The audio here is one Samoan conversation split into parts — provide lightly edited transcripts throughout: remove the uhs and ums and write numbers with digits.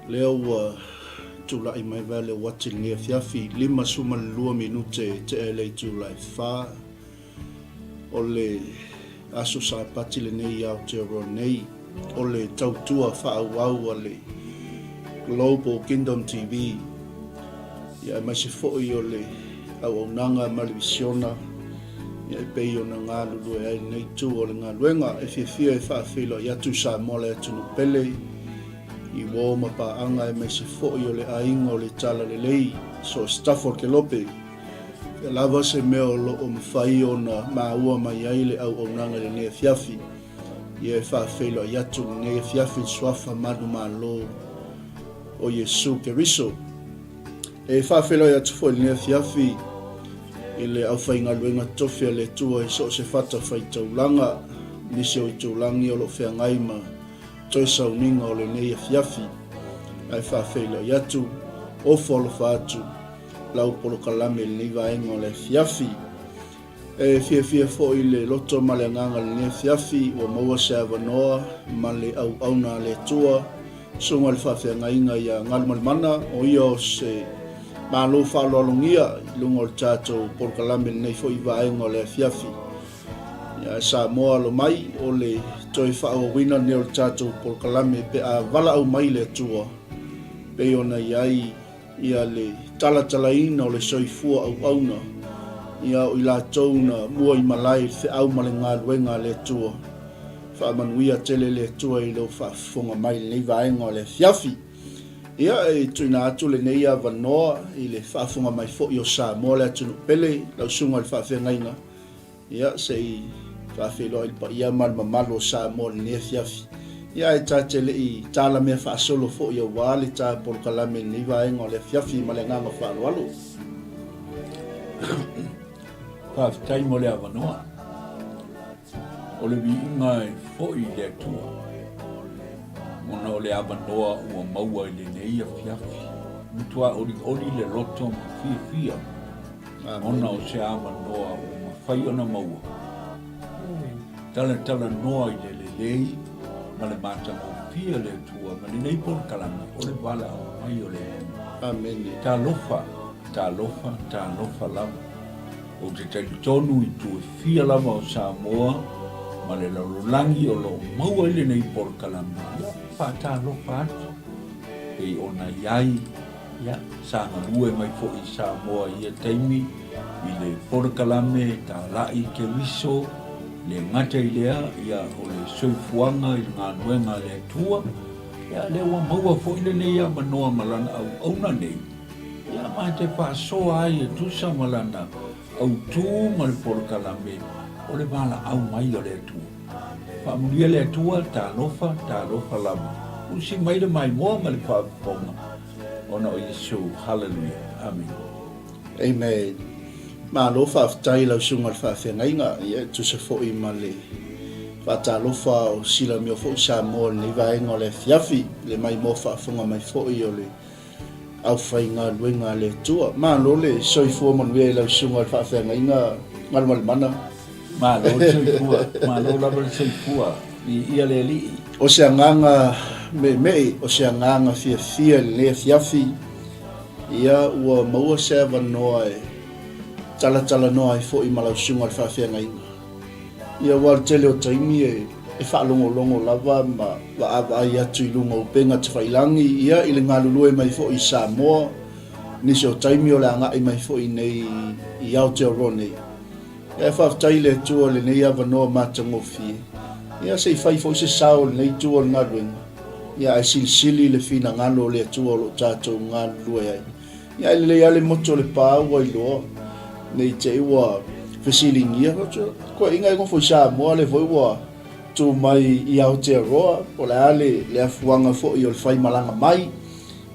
Lea ua tulai mai vai le uati i lenei afiafi, 52 minute e tea i le itula e fa o le aso Sapati lenei i Aotearoa nei, o le tautua faaauau a le Global Kingdom TV, ia aemaise foi o le auaunaga ma le misiona ia e pei ona galulue ai lenei itu o le galuega. E fiafia e faafeiloai atu i Samoa le atunuu pele, i uo ma paaga aemaise foi o le aiga o le Talalelei, so o se tafa o le kelope. Ia lava se mea o lo o mafai ona maua mai ai le auaunaga i lenei afiafi. Ia e faafeiloai atu lenei afiafi i le Suafa manumalo o Iesu Keriso. E faafeiloai atu foi i lenei afiafi i le aufaigaluega tofi a le Atua i so o se fatafaitaulaga, nisi o itulagi o lo o feagai ma toe sauniga o lenei afiafi. Ae faafeiloai atu, ofo alofa atu lau polokalame i lenei vaega o le afiafi. E fiafia foi le loto ma le agaga i lenei afiafi ua maua se avanoa ma le auauna a le Atua, Susuga i le Faafeagaiga ia Galumalemana, o ia o se Malo faaaloalogia i luga o le tatou polokalame i lenei foi vaega o le afiafi. Ia Samoa alo mai, o le toe faaauauina lenei o le tatou polokalame pe a valaau mai le Atua, pei ona i ai ia le talatalaina o le soifua auauna, ia o i latou na mua i malae i le feau ma le galuega a le Atua. Faamanuia tele le Atua i lou faafofoga mai i lenei vaega o le afiafi. Ia, e tuuina atu lenei avanoa i le faafofoga mai foi o Samoa le atunuu pele, lau susuga i le faafeagaiga, Ia, se i faafeiloai i le paia ma le mamalu o Samoa i lenei afiafi. Ia, ae ta te le i talamea faasolo foi aua le ta polokalame i lenei vaega o le afiafi ma le agaga faaaloalo. Faafetai mo le avanoa. O le viiga e foi i le Atua, ona o le avanoa ua maua i lenei afiafi. Matua olioli le loto ma fiafia Ona o se avanoa ua mafai ona maua, talatalanoa i le lelei ma le matagofie o le Atua ma lenei polokalame o le valaau mai o le Atua. Amene. Talofa, talofa, talofa lava. Ou te talitonu i itu e fia lava o Samoa ma le lalolagi o lo o maua ai lenei polokalame, ia faatalofa atu pei ona i ai Ia, sa galue mai foi i Samoa i ia taimi i le polokalame talai Keriso, le gata i lea, ia, o le soifuaga i le galuega a le Atua. Ia, lea ua maua foi lenei avanoa ma lana auauna nei, ia, ma te faasoa ai e tusa ma lana autu ma le polokalame o le valaau mai o le Atua. Faamanuia le Atua, talofa, talofa lava. Usi mai le maimoa ma le faafofoga ona o Iesu. Haleluia. Amene. Amen. Malo faafetai i lau susuga i le faafeagaiga, ia e tusa foi ma le faatalofa o silamio foi Samoa i lenei vaega o le afiafi, le maimoa faafofoga mai foi o le aufaigaluega a le Atua. Malo le soifua manuia i lau susuga i le faafeagaiga Galumalemana. Malo le soifua, malo lava le soifua, viia le Alii. O se agaga meemee, o se agaga fiafia i lenei afiafi, ia ua maua se avanoa e talatalanoa ai foi ma lau susuga i le faafeagaiga. Ia aua o le tele o taimi e e faalogologo lava ma vaavaai atu i luga o upega tafailagi, ia i le galulue mai foi i Samoa, nisi o taimi o le agai mai foi nei i Aotearoa nei. Ia faafetai i le Atua i lenei avanoa matagofie, ia se i fai foi se sao o lenei itu o le galuega, ia ae silisili le finagalo o le Atua o lo o tatou galulue ai. Ia ae lelei lava le motu o le pa ua iloa, ne i te i ua fesiligia, koeaiga e nofo i Samoa lea foi ua tu mai i Aotearoa, po o le a le, le afuaga foi o le faimalaga mai,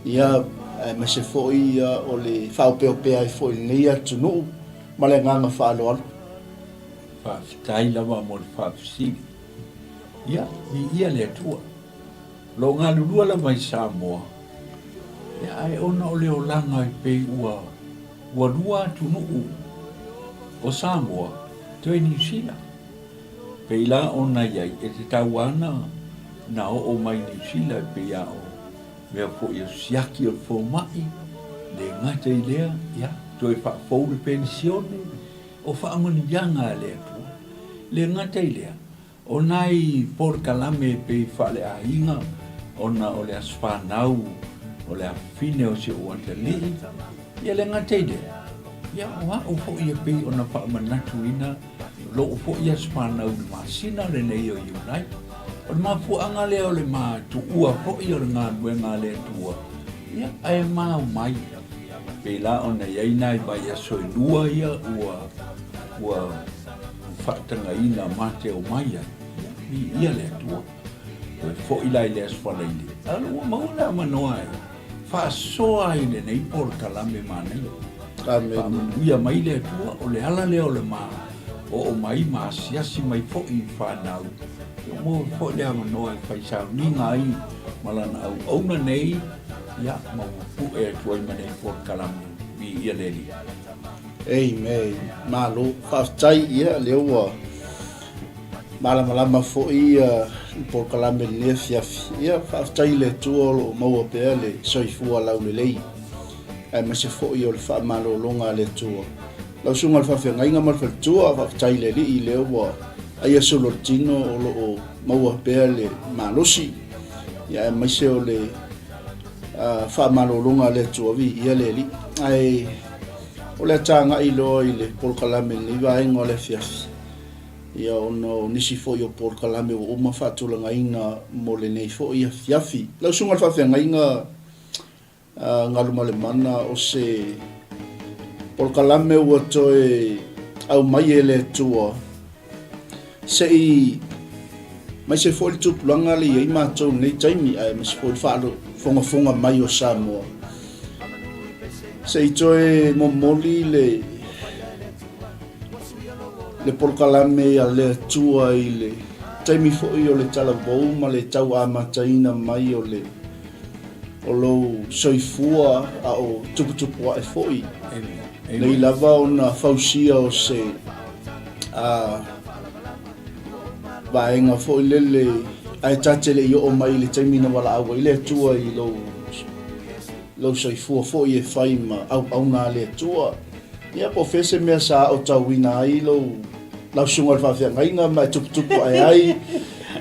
ia aemaise foi ia o le faaopeopea ai foi i lenei atunuu ma le agaga faaaloalo. Faafetai lava mo le faafesili. Ia, viia le Atua. O lo o galulua lava i Samoa, ia ae ona o le olaga e pei ua ua lua atunuu o Samoa toe Niu Sila. Pei la ona i ai e tatau lava na oo mai Niu Sila e pei a o. mea foi o siaki o le fomai, le gata i lea, ia, toe faafou le penisione, o faamanuiaga a le Atua. Le gata i lea, o nai polokalame e pei faaleaiga ona o le aso fanau o le afafine o si ou atalii, ia le gata i lea, ia o au foi e pei ona faamanatuina lou foi aso fanau i le masina lenei o Iulai. O le mafuaaga lea o le ma tuua foi o le galuega a le Atua, ia ae ma omai. Pei la ona i ai nai vaiaso e lua ia ua ua faatagaina ma te omai ai, ia, viia le Atua. Toe foi la i le Aso Faraile, a ua maua le avanoa e faasoa ai lenei polokalame manaia. Amene. Faamanuia mai le Atua, o le ala lea o le ma oo mai ma asiasi mai foi i fanau, ia maua foi le avanoa e fai sauniga ai ma lana auauna nei, ia, ma ua pue atu ai ma nei polokalame. Viia le Alii. Amen. Malo. Faafetai, ia, lea ua malamalama foi ia le polokalame i lenei afiafi. Ia, faafetai i le Atua o lo o maua pea le soifua laulelei, aemaise foi o le faamalologa a le Atua. Lau Susuga i le Faafeagaiga ma le Faletua, faafetai i le Alii lea ua aia solo le tino o lo o maua pea le malosi, ia, aemaise o le faamalologa a le Atua, viia le Alii. Ae o le a tagai loa i le polokalame i lenei vaega o le afiafi, ia ona o nisi foi o polokalame ua uma faatulagaina mo lenei foi afiafi. Lau Susuga i le Faafeagaiga Galumalemana, o se polokalame ua toe aumai e le Atua se i maise foi le tupulaga le i ai matou i lenei taimi, aemaise foi le faafogafoga mai o Samoa, se i toe momoli le le polokalame a le Atua i le taimi foi o le talavou ma le tau amataina mai o le o lou soifua a o tuputupu ae foi. Nei lava ona fausia o se a vaega foi lele ae ta te le i oo mai i le taimi na valaau ai le Atua i lou lou soifua foi e fai ma auauna a le Atua. Ia po o fea se mea sa aotauina ai lou lau susuga i le faafeagaiga ma e tuputupu ae ai.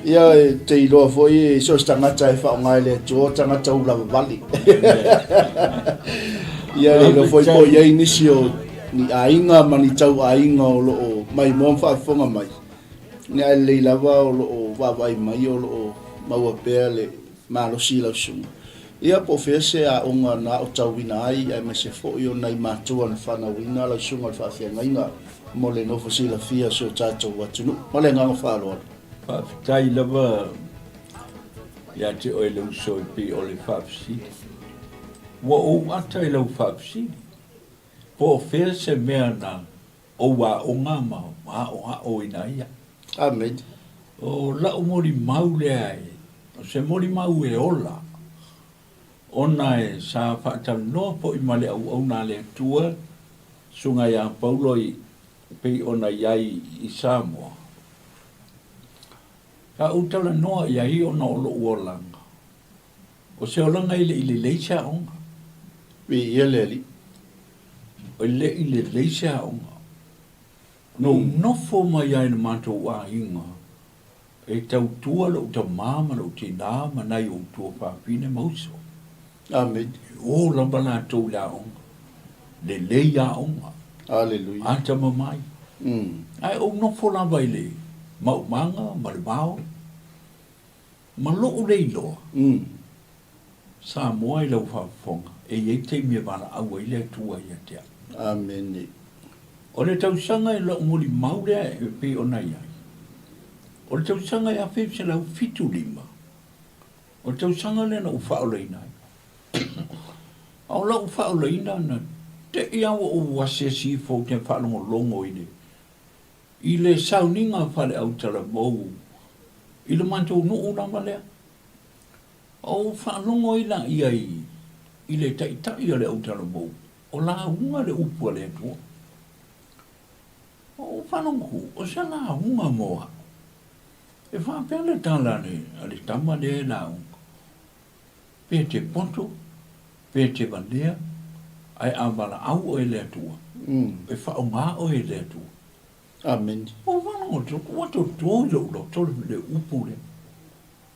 Ia e te iloa foi e so o se tagata e faaaoga e le Atua o tagata ulavavale. Ia e iloa foi po o i ai nisi o ni aiga ma ni tauaiga o lo o maimoa ma faafofoga mai. Ia ae lelei lava o lo o vaavaai mai o lo o maua pea le malosi i lau susuga. Ia po o fea se aoga na aotauina ai aemaise foi o nai matua na fanauina lau susuga i le faafeagaiga mo le nofo silafia o si o tatou atunuu. Ma le agaga faaaloalo. Faafetai lava ia te oe le uso e pei o le faafesili. Ua ou ata i lau faafesili, po o fea se mea na ou aoga ma aoaoina ai au. Amene. O lau molimau lea e, o se molimau e ola, ona e sa faatalanoa foi ma le auauna a le Atua, Susuga ia Paulo i, pei ona i ai i Samoa. Sa ou talanoa i ai ona o lou olaga, o se olaga e le i lelei se aoga. Viia le Alii. E le i lelei se aoga. Na ou nofo mai ai i le matou aiga e tautua lou tama ma lou tinā ma nai ou tuafafine ma uso. Amene. E o lava latou i le aoga. Lelei aoga. Aleluia. Atamamai. Ae ou nofo lava i le maumaga ma le vao ma lou le iloa. Samoa i lau faafofoga, e i ai taimi e valaau ai le Atua ia te au. Amene. O le tausaga i lau molimau lea e pei ona i ai, o le tausaga e 1975, o le tausaga lea na ou faaolaina ai. A o lau faaolaina na te i lava ua ou asiasi ifo ou te faalogologo i le i le sauniga faleautalavou i le matou nuu lava lea. Ou faalogo ai laia i i le taitai o le autalavou, o lauga le upu a le Atua. Ou faalogo, o se lauga mo au. E faapea le tala a le tama lea e lauga. Pe te poto, pe te valea, ae a valaau oe e le Atua, e faaaoga oe e le Atua. Amene. Ua faalogologo, ua toto i lou loto le upu lea.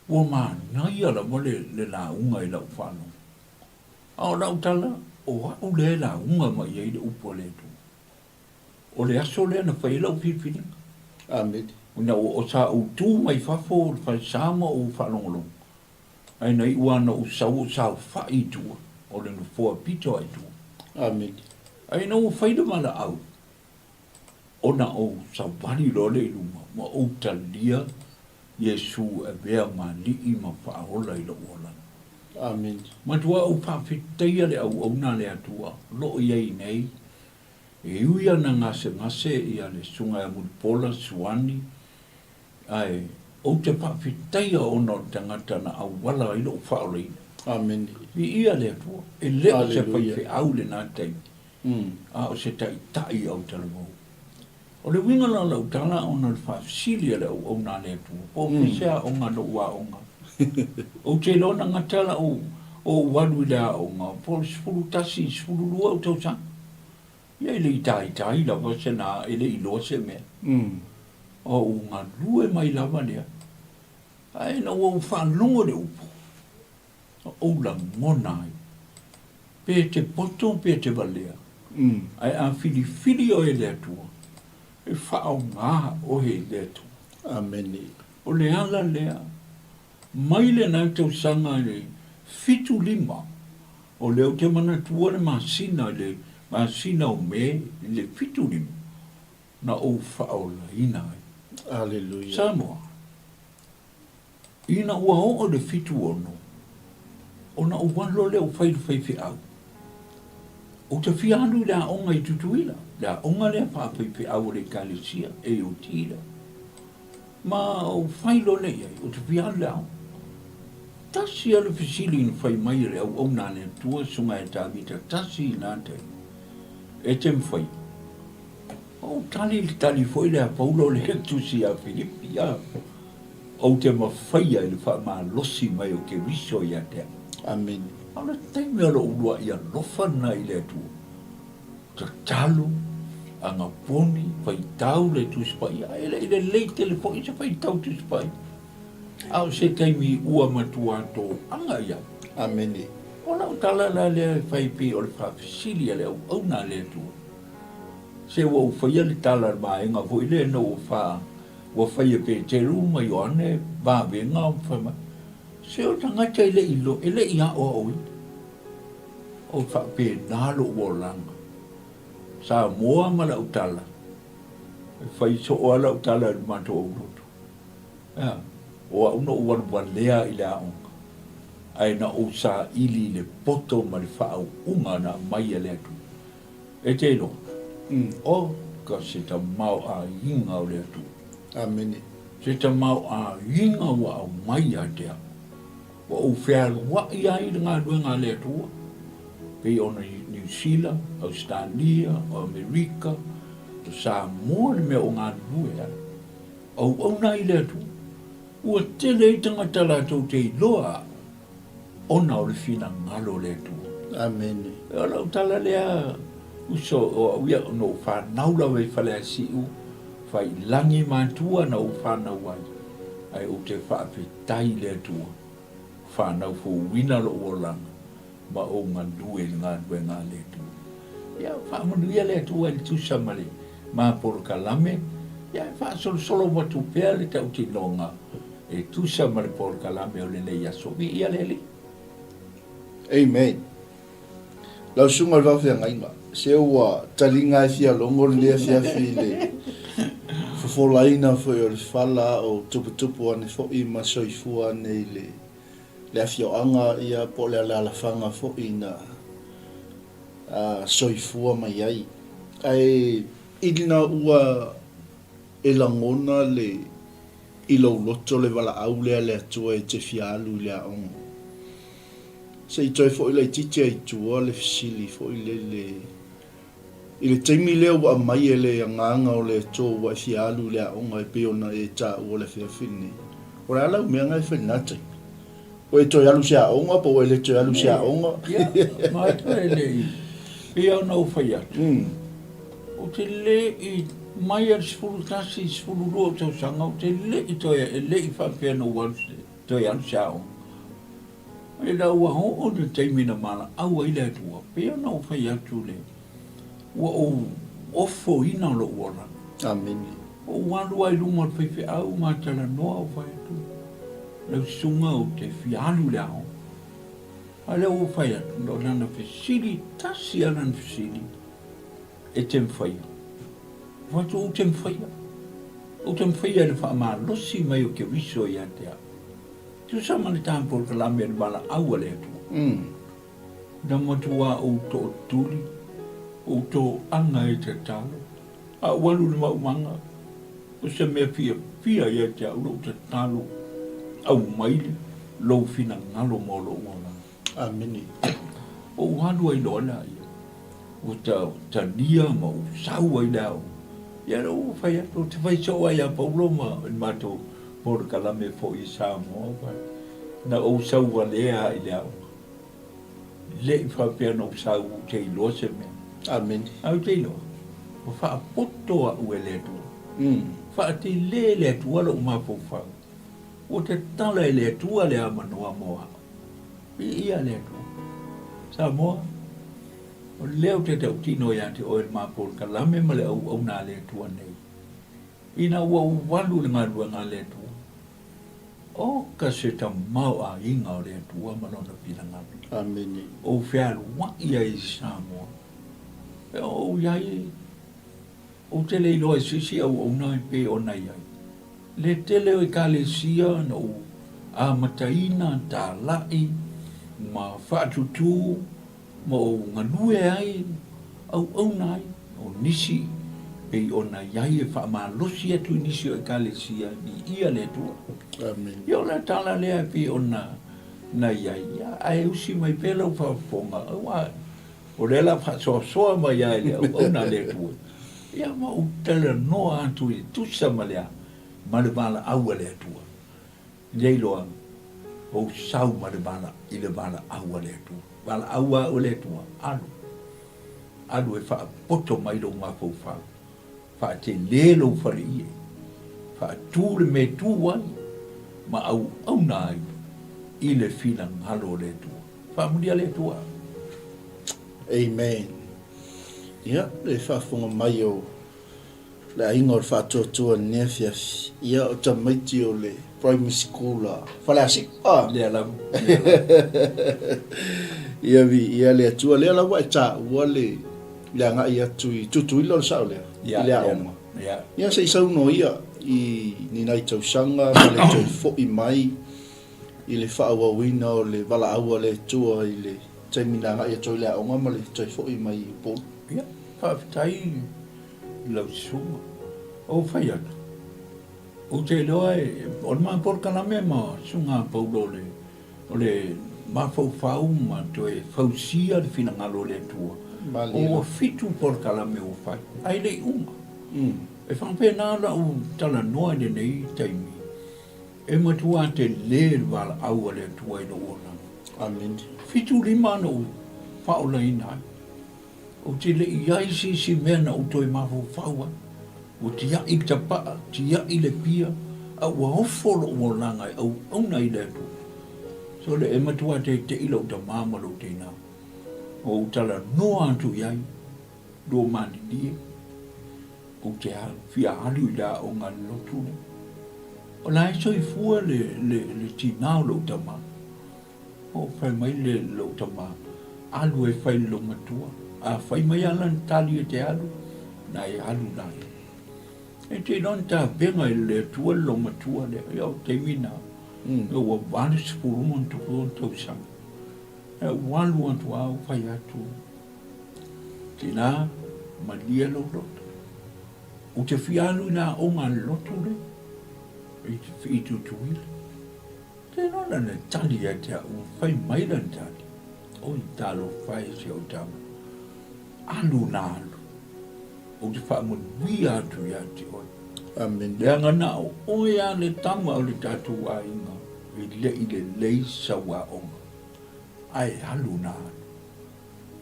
Ua manaia lava le lauga i lau faalogo. A o lau tala, o au lea e lauga mai ai le upu a le Atua. O le aso lea na fai ai lau filifiliga. Amene. Ina ua sa ou tu mai fafo o le falesa ma ou faalogologo, ae na iu lava na ou sau ou saofai i tua o le nofoa pito a i tua. Amene. Ae ina ua fai le valaau, ona ou savali loa lea i luma ma ou talia Iesu e avea ma Alii ma Faaola i lou olaga. Amene. Matua ou faafetaia le auauna a le Atua o lo o i ai nei, e ui ana gasegase ia le Susuga ia Mulipola Suani, ae ou te faafetaia ona o le tagata na auala ai lou faaolaina. Amene. Viia le Atua, e le o se faifeau lena taimi, a o se taitai autalavou. O le uiga la o lau tala ona o le faafesili a le auauna a le Atua, po o fea se aoga na ou aoga ai. Ou te iloa na gata lau ou alu i le aoga po o le 11 i le 12 ou tausaga. Ia e le i taitai lava se na, e le i iloa se mea. Ou galue mai lava lea, ae ina ua ou faalogo i le upu, Na ou lagona ai, pe te poto pe te valea, ae a filifili oe e le Atua, e faaaoga oe i le Atua. Amene. O le ala lea, mai lena tausaga i le 75, o lea ou te manatua le masina i le masina o Me i le 75, na ou faaolaina ai. Aleluia. Samoa. Ina ua oo i le 76, ona ou alu loa lea ou fai i le faifeau. Ou te fia alu i le aoga i Tutuila, le aoga lea faafaifeau a le Ekalesia, AOT lea. Ma ou fai loa lea i ai, ou te fia alu i le aoga. Tasi lava le fesili na fai mai e le auauna a le Atua, Susuga ia Tavita, tasi i na taimi, e te mafai. Ou tali i le tali foi lea a Paulo lea i le tusi ia Filipi, a. Ou te mafaia i le faamalosi mai o Keriso ia te au. Amene. A o le taimi o lou uluai alofa lena i le Atua, tatalo, agaponi, faitau le Tusi Paia, e le i lelei tele foi se faitau Tusi Paia, a o se taimi ua matua toaga i ai. Amene. O lau tala la lea e fai pei o le faafesili a le auauna a le Atua, se ua ou faia le tala a le vaega foi lea ina ua fa Ua fai e Peteru ma Ioane vavega ma fai mai, Se o tagata e le i e le i aoaoina. O faapena lou olaga. Samoa ma lau tala, e fai soo lava lau tala i le matou aulotu. Ea, o au na ou alu walea i le aoga, ae na ou saili i le poto ma le faauuga na aumai e le Atua. E te iloa, o ka se tamaoaiga o le Atua. Amene. Se tamaoaiga ua aumai ia te au, ua ou fealuai ai i le galuega a le Atua, pei ona i Niu Sila, Ausetalia, o Amerika, o Samoa le mea o galulue ai. Auauna ai le Atua. Ua tele ai tagata latou te iloa au. Ona o le finagalo o le Atua. Amene. O lau tala lea, uso, o au ia, na ou fanau lava i Faleasiu, Faiilagi matua na ou fanau ai, ae ou te faafetai i le Atua, fanau fouina lou olaga, ma ou galue i le galuega a le Atua. Ia, faamanuia le Atua i le tusa ma le ma polokalame, ia, e faasolosolo atu pea le tautinoga E tusa ma le polokalame o lenei aso. Viia le Alii. Amen. Lau susuga i le Vaofeagaiga, se ua taliga e fia logo lenei afiafi i le fofolaina foi o le fala a o tuputupu ane foi ma soifua ane i le le afioaga ia po o le alaalafaga foi na soifua mai ai. Ae ina ua e lagona le i lou loto le valaau lea a le Atua e te fia alu i le aoga. Se i toe foi laitiiti ai i tua le fesili foi lele, i le taimi lea ua aumai e le Agaga o le Atua ua e fia alu i le aoga e pei ona e taua i le afiafi lenei, o le a lau mea na e fai i lena taimi? Ua e toe alu i se aoga po ua e le toe alu i se aoga? Ia, ma e toe le i, pei lava ona ou fai atu, ou te le i, mai lava i le 11 i le 12 ou tausaga, ou te le i toe, e le i faapea na ou alu, toe alu i se aoga. Ina ua oo le taimi na valaau ai le Atua, pei ona ou fai atu le, ua ou ofoina lou olaga. Amene. Ou alu lava i luma o le faifeau ma talanoa ou fai atu, lau susuga ou te fia alu i le aoga. A lea ua ou fai atu, o lana fesili, tasi lava lana fesili, e te mafaia. Ou fai atu, ou te mafaia. Ou te mafaia i le faamalosi mai o Keriso ia te au. Tusa ma le tatou polokalame o le valaau a le Atua. Na matua ou tootuli, ou toaga e tatalo, a ou alu i le maumaga, o se mea fiafia ia te au lou tatalo, aumai lou finagalo mo lou olaga. Amene. Ou alu ai loa laia, ua talia ma ou sau ai le aoga. Ia lea ua fai atu, ou te fai soo ai ia Paulo ma le matou polokalame foi i Samoa, fai, na ou sau valea i le aoga. Le i faapea na ou sau ou te iloa se mea. Amene. Ae ou te iloa, ua faapoto au e le Atua. Faatele le Atua lou mafaufau. Ua tatala e le Atua le avanoa mo au. Viia le Atua. Samoa, o lea ou te tautino ia te oe le ma polokalame ma le auauna a le Atua nei. Ina ua ou alu i le galuega a le Atua, oka se tamaoaiga o le Atua ma Lona finagalo. Amene. Ou fealuai ai i Samoa. E oo i ai Ou te le iloa i se isi auauna e pei ona i ai. Le tele o Ekalesia na ou amataina talai ma faatutū ma ou galue ai, auauna ai, o nisi pei ona i ai e faamalosi atu i nisi o Ekalesia i viia le Atua. Amen. Ia o le tala lea e pei ona na i ai, ia, ae usi mai pea lau faafofoga, aua O lea la faasoasoa mai ai le auauna a le Atua, ia ma ou talanoa atu i le tusa ma le a? Ma le valaau a le Atua. Nei loa ou sau ma le vala, i le valaau a le Atua. Valaau au e le Atua, alu, alu e faapoto mai lou mafaufau, faatele lou faleie, faatu le mea e tu ai ma auauna ai i le finagalo o le Atua. Faamanuia le Atua. Amen. Ia, le faafofoga mai o le aiga o le faatuatua i lenei afiafi. Ia, o tamaiti o le primary school a Faleasiu. Ah. Lea lava. Lea lava. Ia, viia le Atua. Lea lava e taua le, le agai atu i Tutuila o le sao lea, Ia, i le aoga. Ia. Ia, se i saunoa ia i ni nai tausaga ma le toe foi mai i le faaauauina o le valaau a le Atua i le taimi na agai atu ai i le aoga ma le toe foi mai i Upolu. Ia, faafetai i lau susuga. Ou fai atu, ou te iloa e, o le ma polokalame ma Susuga Paulo o le, o le mafaufau ma toe fausia le finagalo o le Atua. Ua fitu polokalame ua fai, ae le i uma. E faapena lau talanoa i lenei taimi. E matua tele le valaau a le Atua i lou olaga. Amene. 75 na ou faaolaina ai. Ou te le i ai se isi mea na ou toe mafaufau ai. Ua tiai le tapaa, tiai le pia, a ua ofo lou olaga e auauna i le Atua. Sole, e matua teitei lou tamā ma lou teinā. Ua ou talanoa atu i ai, lua malilie. Ou te fia alu i le aoga a le lotu lea. O la e soifua le, le, le tinā o lou tamā. O fai mai le lou tamā, alu e fai i lou matua. A fai mai a lana tali e te alu, na e alu la ia. E te iloa na tapena e le Atua le lou matua lea. Ia o taimi na, ua 80 ma ona tupu ona tausaga. E ua alu atu a ua fai atu. Tina, malie lou loto. Ou te fia alu i le aoga a le lotu lea, i Tutuila. Te iloa lana tali ia te au, ua fai mai lana tali, Oi, talofa e si au tama, alu na alu, ou te faamanuia atu ia te oe. Amene. Leaga na o oe lava le tama o le tatou aiga. E le i lelei sau aoga, ae alu na alu.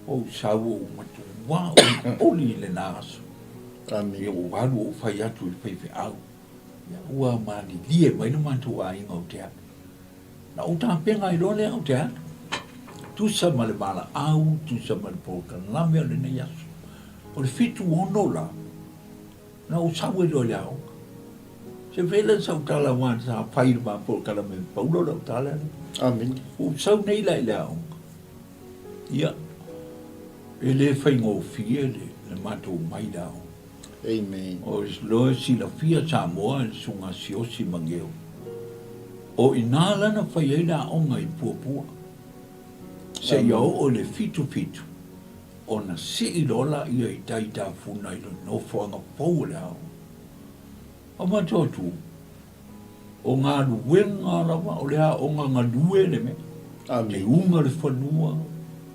Ou sau ou matuā olioli i lena aso. Amene. Ia ou alu ou fai atu i le faifeau. Ia ua malilie mai le matou aiga ou te alu. Na ou tapena ai loa lea ou te alu. Tusa ma le valaau, tusa ma le polokalame o lenei aso. O le 76 la, na ou sau ai loa i le aoga. Se vela sau tala aua sa fai i le ma polokalame ma Paulo lau tala lea. Amene. Ua ou sau nei la i le aoga. Ia, e le faigofie le, le matou mai i le aoga. Amen. O loa e silafia Samoa e le Susuga Siaosi Mageo, o i ina la na fai ai le aoga i Puapua, seia oo i le 77, ona sii loa laia i tai tafuna i le nofoaga fou o le aoga. A matou atu, o galuega lava o le aoga galue le mea. Amene. Te uga le fanua,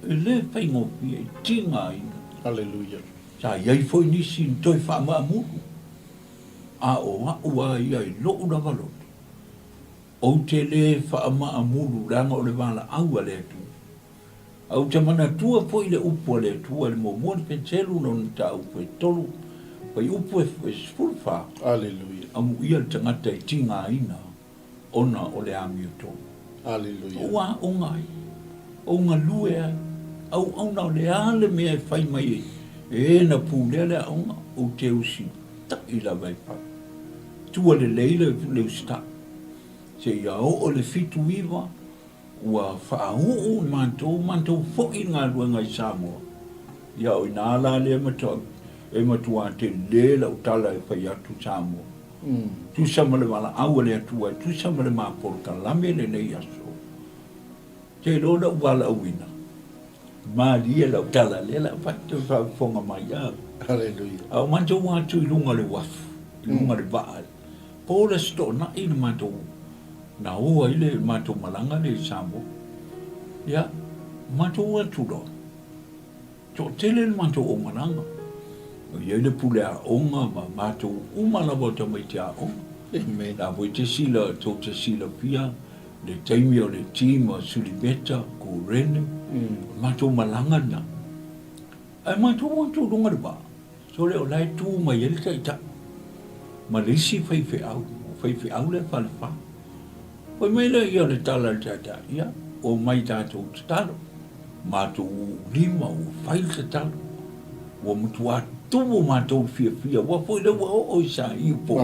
e le faigofie, e tigaina. Hallelujah. Sa i ai foi nisi na toe faamaamulu, a o a'u a ia i lo'u lava loto, ou te le faamaamulu leaga o le valaau a le Atua. A ou te manatua foi le upu a le Atua i le muamua le Petelu lona mataupu e tolu, fuaiupu e 14, Aleluia. Amuia le tagata e tigaina ona o le amiotonu. Aleluia. Ou aoga ai, ou galue ai, auauna o le a le mea e fai mai ai e e na pulea le aoga, ou te usitai lava e fai. Tua lelei le, le usitai, seia oo i le 79, Ua faauu matou, matou foi i le galuega i Samoa. Ia o ina la lea matua, e matua tele lau tala e fai atu Samoa. Tusa ma le valaau a le Atua e tusa ma le ma polokalame lenei aso. Te iloa lou valaauina, malie lau tala lea la fai toe faafofoga mai a. Hallelujah. A o matou atu i luga o le uafu, i luga o le vaa, Po le Aso Toonai na matou na o ai le matou malaga lea i Samoa. Ia, matou o atu loa, toatele le matou aumalaga. O i ai le pule aoga ma matou uma lava o tamaiti aoga. Amen. La foi te sila, tou te silafia le taimi o le team a Suliveta, Kurene, mm. matou malaga lena. Ae matou o atu i luga le vaa, Sole o la e tu mai ai le taitai ma le isi faifeau, o faifeau lea falefa. Fai mai lea o le tala a le taitai, ia, omai tatou tatalo. Matou uu lima ua fai le tatalo. Ua matua tumu matou i le fiafia, aua foi lea ua oo i Saiu po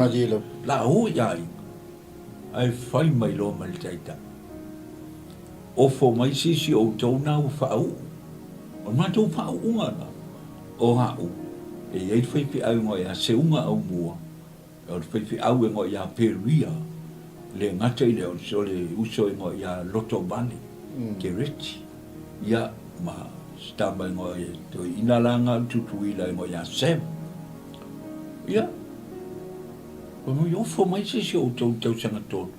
la o i aiga. Ae fai mai loa ma le taitai. Ofo mai se isi o outou na ua faauu. O le matou faauuga la, o a'u, e i ai le faifeau e igoa ia Seuga Aumua, o le faifeau e igoa ia Peria, le gata i lea, o le uso e igoa ia Lotovale Kereti, ia, ma se tama e igoa ia Toeaina la na o le Tutuila e igoa ia Sam. Ia, fai mai, ofo mai se isi o outou i le tausaga tolu,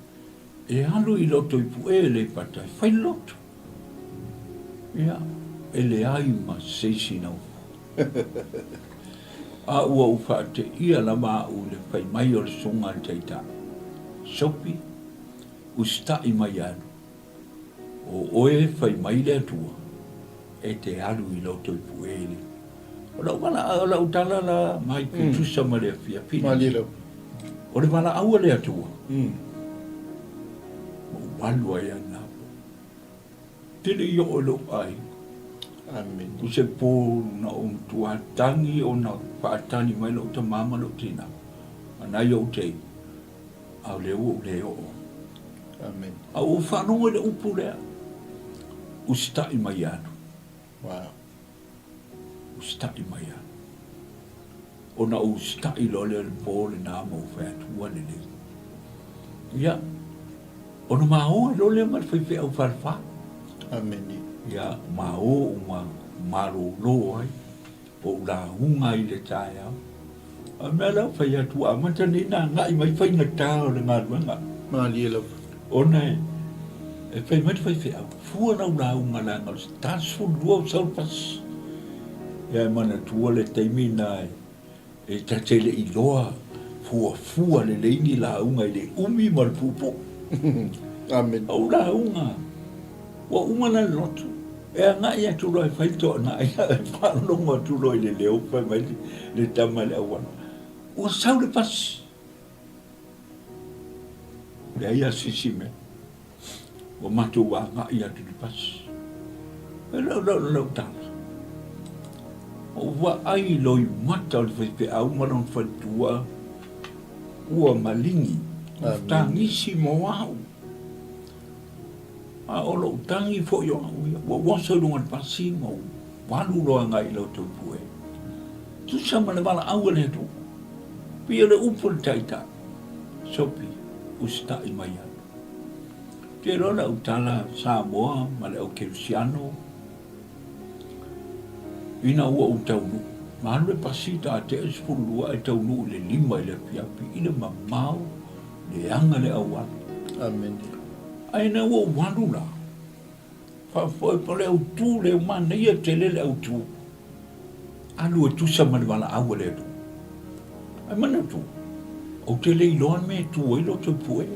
E alu i loto i Puʻe e Aleipata e fai loto. Ia, e leai ma se isi na ufo. A ua ou faateia lava a'u i le fai mai o le susuga a le Taitai, Sophie, usitaʻi mai alu. O oe fai mai le Atua e te alu i loto i Puʻe e le. O lau valaau, o lau tala la mai ke tusa ma le afiafi nei. O le valaau a le Atua, ma ou alu ai lava i po. Tele i oo i lou aiga. Amen. O se po na ou matua tagi ona faatali mai lou tama ma lou tina, a nai ou teine, a o lea ua ou le oo. Amen. A ua ou faalogo i le upu lea, usitai mai alu. Wow. Usitai mai alu. Ona ou usitai loa lea i le po lena ma ou fai atu, ua lelei. Ia, ona ma o ai loa lea ma le faifeau falefa. Amene. Ia, ma o uma malolo ai, ou lauga ai i le taeao. A o le mea la ua fai atu, ua amata nei ona agai mai faigata o le galuega. Malie lava. Ona e fai mai le faifeau, fua lau lauga leaga o le ta 12 o sau le pasi. Ia e manatua le taimi na e ta te le i iloa fuafua lelei ni lauga i le umi ma le puupuu. Amene. Ou lauga, ua uma la le lotu, e agai atu loa e fai le toanai, e faalogo atu loa i le leo fai mai le tama i le auala, ua sau le pasi. Leai lava se isi mea. Ua matou agai atu i le pasi. E lau lau lau tala. Ou vaai i loimata o le faifeau ma lona faletua ua maligi, ua tagisi mo au. A o lou tagi foi o au ia, ua ou oso i luga o le pasi ma ou alu loa agai i Lotopue. Tusa ma le valaau a le Atua. Pei o le upu a le Taitai, Sopi, usitai mai au. Ou te iloa lau tala Samoa ma le au Kerisiano, ina ua ou taunuu, na alu le pasi ta tea i le 12 ae taunuu i le 5 i le afiafi i le mamao leaga le auala. Amene. Ae ina ua ou alu la, faafoe o le autu lea, manaia tele le autu. Alu e tusa ma le valaau a le Atua. Ae manatu, ou te le iloa le mea e tu ai Lotopue.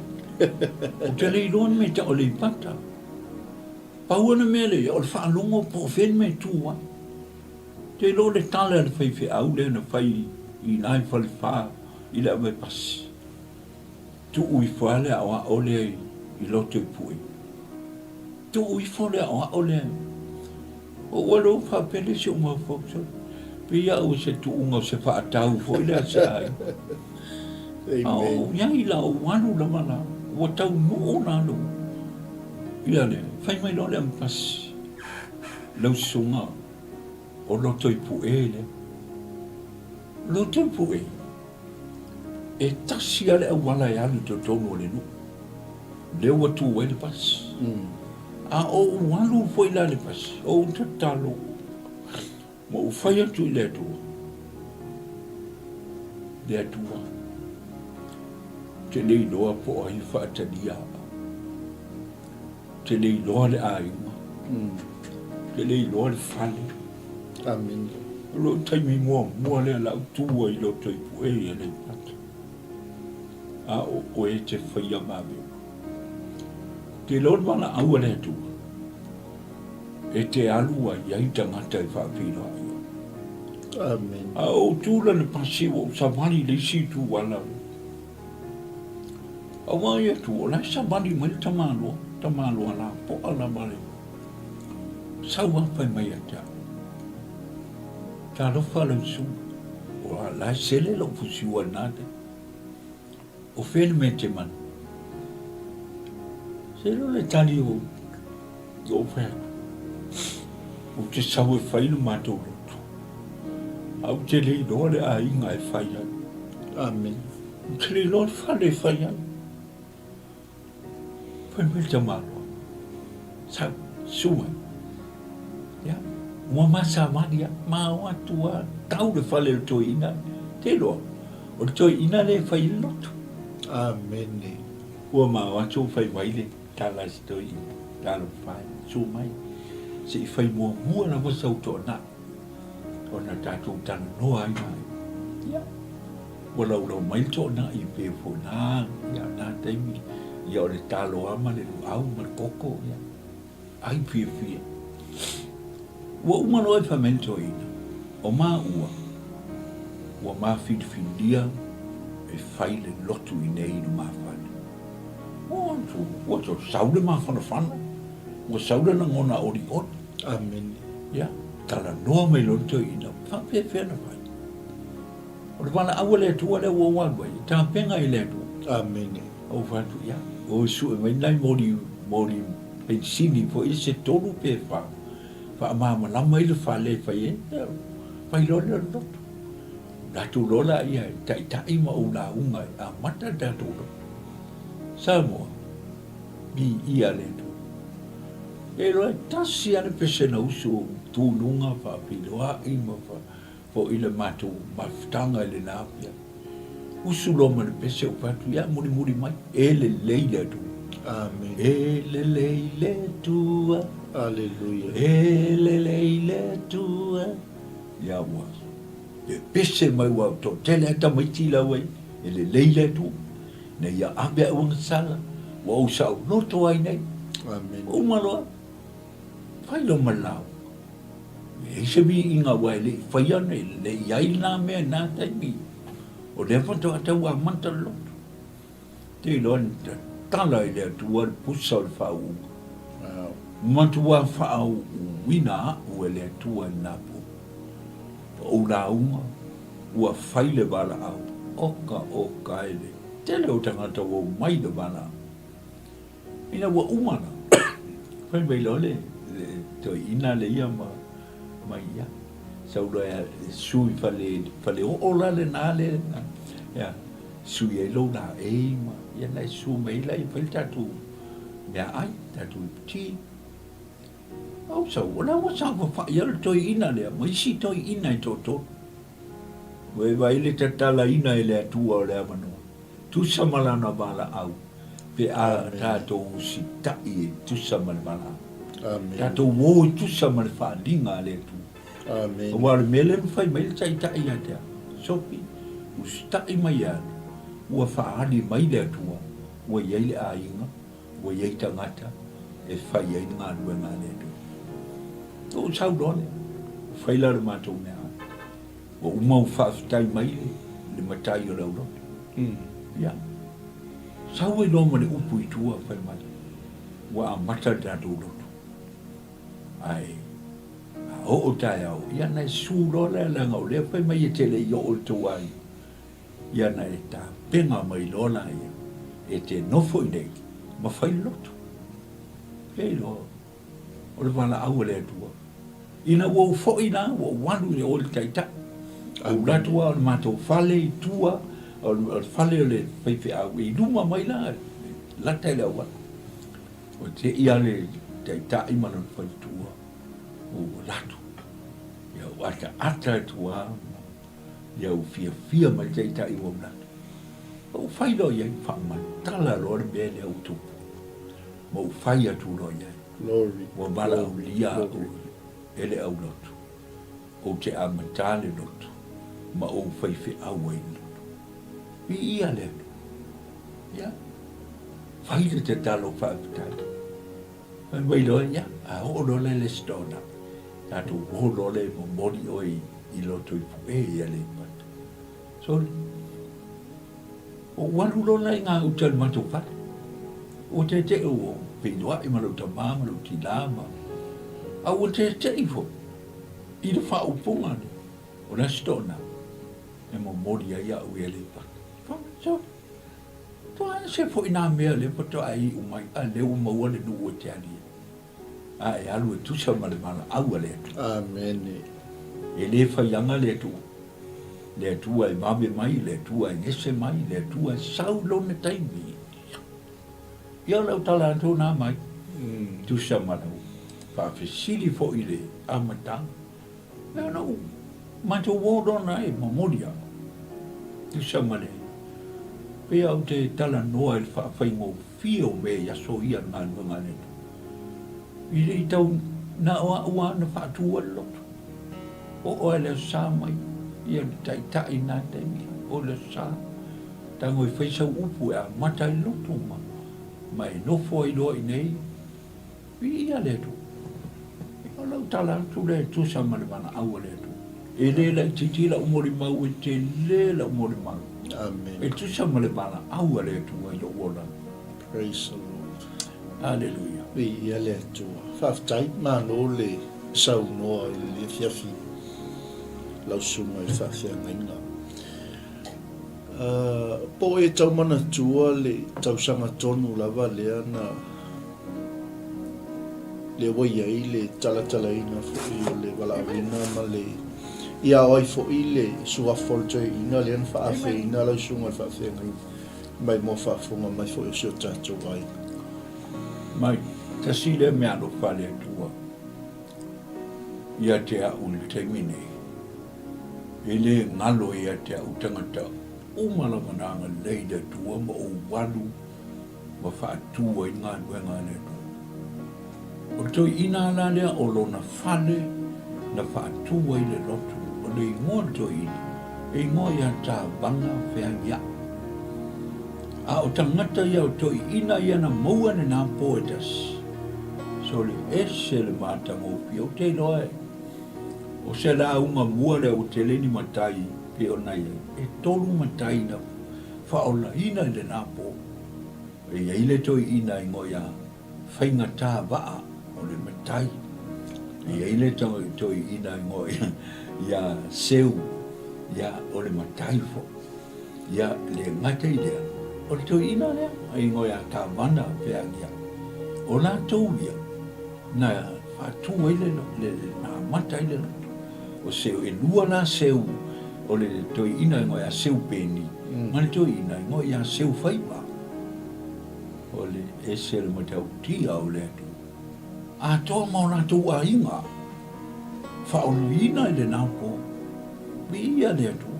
Ou te le iloa le mea e tau o Aleipata. Pau lava le mea lea, o le faalogo po o fea le mea e tu ai. Ou te iloa o le tala a le faifeau lea na fai i ina i Falefa i le avepasi. Tuu ifo lava le aoao lea i Lotopue. Tuu ifo le aoao lea. Ou alu au faapele si ou mafaufau, sole, pei au o se tuuga o se faatau foi lea a se aiga. A o ou i ai la, ou alu lava la, ua taunuu la lou, ia le, fai mai loa le ampasi, lau susuga o Lotoipu'e lea. Lotoipu'e, E tasi lava le auala e alu i totonu o le nuu, lea ua tu ai le pasi. A ou alu foi la i le pasi, ou tatalo ma ou fai atu i le Atua, Le Atua, ou te le iloa po o ai e faatalia au. Ou te le iloa le aiga. Ou te le iloa le fale. Amene. O lou taimi muamua lea la ou tu ai i Lotoipu'e i Aleipata, a o oe e te faia vavega. Te iloa le valaau a le Atua e te alu ai ai tagata e faafeiloai oe. Amene. A ou tu lana pasi ua ou savali i le isi itu ala. Aua ia tu, o la e savali mai le tamaloa, tamaloa lapoa lava le Sau a fai mai ia te au. Talofa lau susuga, o la e sele lou fusiua i lena taimi. O fea le mea e te mana? Se iloa le tali o ou fai atu, ou te sau e fai le matou lotu, ae ou te le iloa le aiga e fai ai. Amene. Ou te le iloa le fale e fai ai. Fai mai le tamaloa, Sau, susu mai. Ia, ua ma savali lava, ma o atu lava, tau le fale o le toeaina. Te iloa, o le toeaina lea e fai ai le lotu. Amene. Ua ma o atu fai mai le tala a si toeaina, Talofa e, susu mai, se i fai muamua lava sau toanai. Ona tatou talanoa ai lea. Ia, ua laulau mai le toanai pei foi na, ia, na taimi, ia o le talo lava ma le luau ma le koko, ia, ai fiafia. Ua uma loa e fai mai le toeaina, o maua, ua ma filifilia e fai le lotu i nei i le ma fale. Ua, ua sau le mafanafana, ua sau le lagona olioli. Amene. Ia, talanoa mai loa le toeaina, faapefea ona fai? O le valaau a le Atua lea ua ou alu ai, e tapena i le Atua. Amene. Ou fai atu, ia, o sue mai nai moli, moli penisini foi se tolu pe fa, faamalamalama ai le fale e fai ai, ia, fai loa lea o le lotu. Latou loa laia e taitai ma ou lauga e amata le tatou lotu. Samoa. Viia le Atua. E iloa e tasi lava le pese na usu o tu i luga faafeiloai ma foi le matou mafutaga i lena afiafi. Usu loa ma le pese ou fai atu, ia mulimuli mai, e lelei le Atua. Amen. E lelei le Atua. Aleluia. E lelei le Atua. Ia ua pepese mai ua toatele lava tamaiti la ua i ai, e lelei le Atua. Ina ia ave au agasala, Ua ou saoloto ai nei. Amen. Ua uma loa. Fai loa ma le lauga. E leai se viiga aua e le i faia, e le i ai lena mea i lena taimi. O lea faatoa tau amata le loto. Te iloa na tatala i le Atua le pusa o le faauuga. Matua faauuina au e le Atua i lena po. O ou lauga, ua fai le valaau, oka oka e le tele o tagata ua omai i le valaau. Ina ua uma la, fai mai loa le toeaina lea ma ma ia, sau loa e sui fale, fale oo la lena le, ia, sui ai lou laei ma, ia na e susu mai ai la e fai le tatou meaai, tatou iputi. Ou sau, o la ua saofafai lava le toeaina lea ma isi toeaina e toatolu. Ua e vaai le tatalaina e le Atua o le avanoa, tusa ma lana valaau, pe a tatou usitai e tusa ma le valaau. Tatou o e tusa ma le faaaliga a le Atua. Aua o le mea lea na fai mai le Taitai ia te au, Sofi, usitai mai e alu, ua faaali mai le Atua, ua i ai le aiga, ua i ai tagata e fai ai le galuega a le Atua. Na ou sau loa lea, ua fai la le matou meaai. Ua uma ona faafetai mai le matai o le aulotu. Ia, sau ai loa ma le upu i tua fai mai, ua amata le tatou lotu. Ae a oo taeao, ia ona e susu loa lea leaga o lea fai mai e te le i oo i le tou aiga. Ia na e tapena mai loa laia e te nofo i inei ma fai le lotu. E iloa o le valaau a le Atua. Ina ua ou foi la, ua ou alu i o i le Taitai. Ou alu atu lava o le matou fale i tua, o le fale o le faifeau e i luma mai la, lata i le auala. Ua tei lava le Taitai ma lona faletua, ua ou alu atu. Ia ou ataata atu lava. Ia ua fiafia mai le Taitai ua manatu, Ua ou fai loa i ai, faamatala loa le mea lea ua tupu, ma ou fai atu loa i ai, ua valaaulia au e le aulotu, ou te amata le lotu, ma ou faifeau ai i le lotu. Viia le Atua. Ia, fai le tatalo faafetai. Fai mai loa, ia, a oo loa la i le Aso Toonai, tatou o loa lea e momoli oe i Lotoipu'e i Aleipata. Sole, ou alu loa la i gauta i le matou fale. Ua tete'e ua feiloai ma lou tamā ma lou tinā ma... A ua tete'i foi i le faaupuga lea, o le Aso Toonai e momoli ai au i Aleipata. Fai mai, sole, Toa ese foi nā mea lea faatoa e iu mai, a lea ua maua le nuu e te ali ai. A e alu e tusa ma le valaau a le Atua. Amene. E le faiaga le Atua. Le Atua e vave mai, le Atua e gese mai, le Atua e sau i lona taimi. Ia o lau tala atu nā mai, tusa ma lau faafesili foi i le amataga. Ia na ou matou o loa na e momoli au. Tusa ma le pei ou te talanoa i le faafaigofie o mea i aso ia i galuega a le Atua. I le i tau na o au lava na faatu ai le lotu. Oo lava i le Aso Sa mai ia le taitai i na taimi, oo i le Aso Sa, tago e fai sau upu e amata ai le lotu ma ma e nofo ai loa i inei. Viia le Atua. O lau tala atu lea e tusa ma le valaau a le Atua. E le laitiiti lau molimau, e tele lau molimau. Amen. E tusa ma le valaau a le Atua i lou olaga. Praise the Lord. Aleluia. Viia le Atua. Faafetai, malo le saunoa i le afiafi lau susuga i le faafeagaiga. Po o e tau manatua le tausaga tonu lava lea na lea ua i ai le talatalaina foi o le valaauina ma le ia o ai foi le suafa o le toeaina lea na faafeina lau susuga i le faafeagaiga mai mo faafofoga mai foi o si o tatou aiga. Mai, tasi lea mea alofa a le Atua ia te au i le taimi nei. E le galo ia te au tagata uma lava na agalelei i le Atua ma ou alu ma faatu ai le galuega a le Atua. O le toeaina la lea o lona fale na faatu ai le lotu, o le igoa o le toeaina, e igoa ia Tāvaga Feagiaʻi. A o tagata ia o toeaiina ia na maua lena po e tasi. Sole ese le matagofie. Ou te iloa e o se lauga mua lea ua tele ni matai pei ona i ai. E tolu matai na faaolaina i lena po. E i ai le toeaina i ngoia faigata vaa o le matai. E i ai le toeaina i ngoia ia Seu ia o le matai foi. Ia le gata i lea, o le toeaina lea e igoa ia Kavana Feagiai. O latou ia na faatu ai le, le, na amata ai le lotu. O Seu, e lua la Seu, o le toeaina e igoa ia Seu Peni, ma le toeaina e igoa ia Seu Faiva. O le ese le matautia o le Atua. Atoa ma o latou aiga, faaoloina i lena po. Viia le Atua.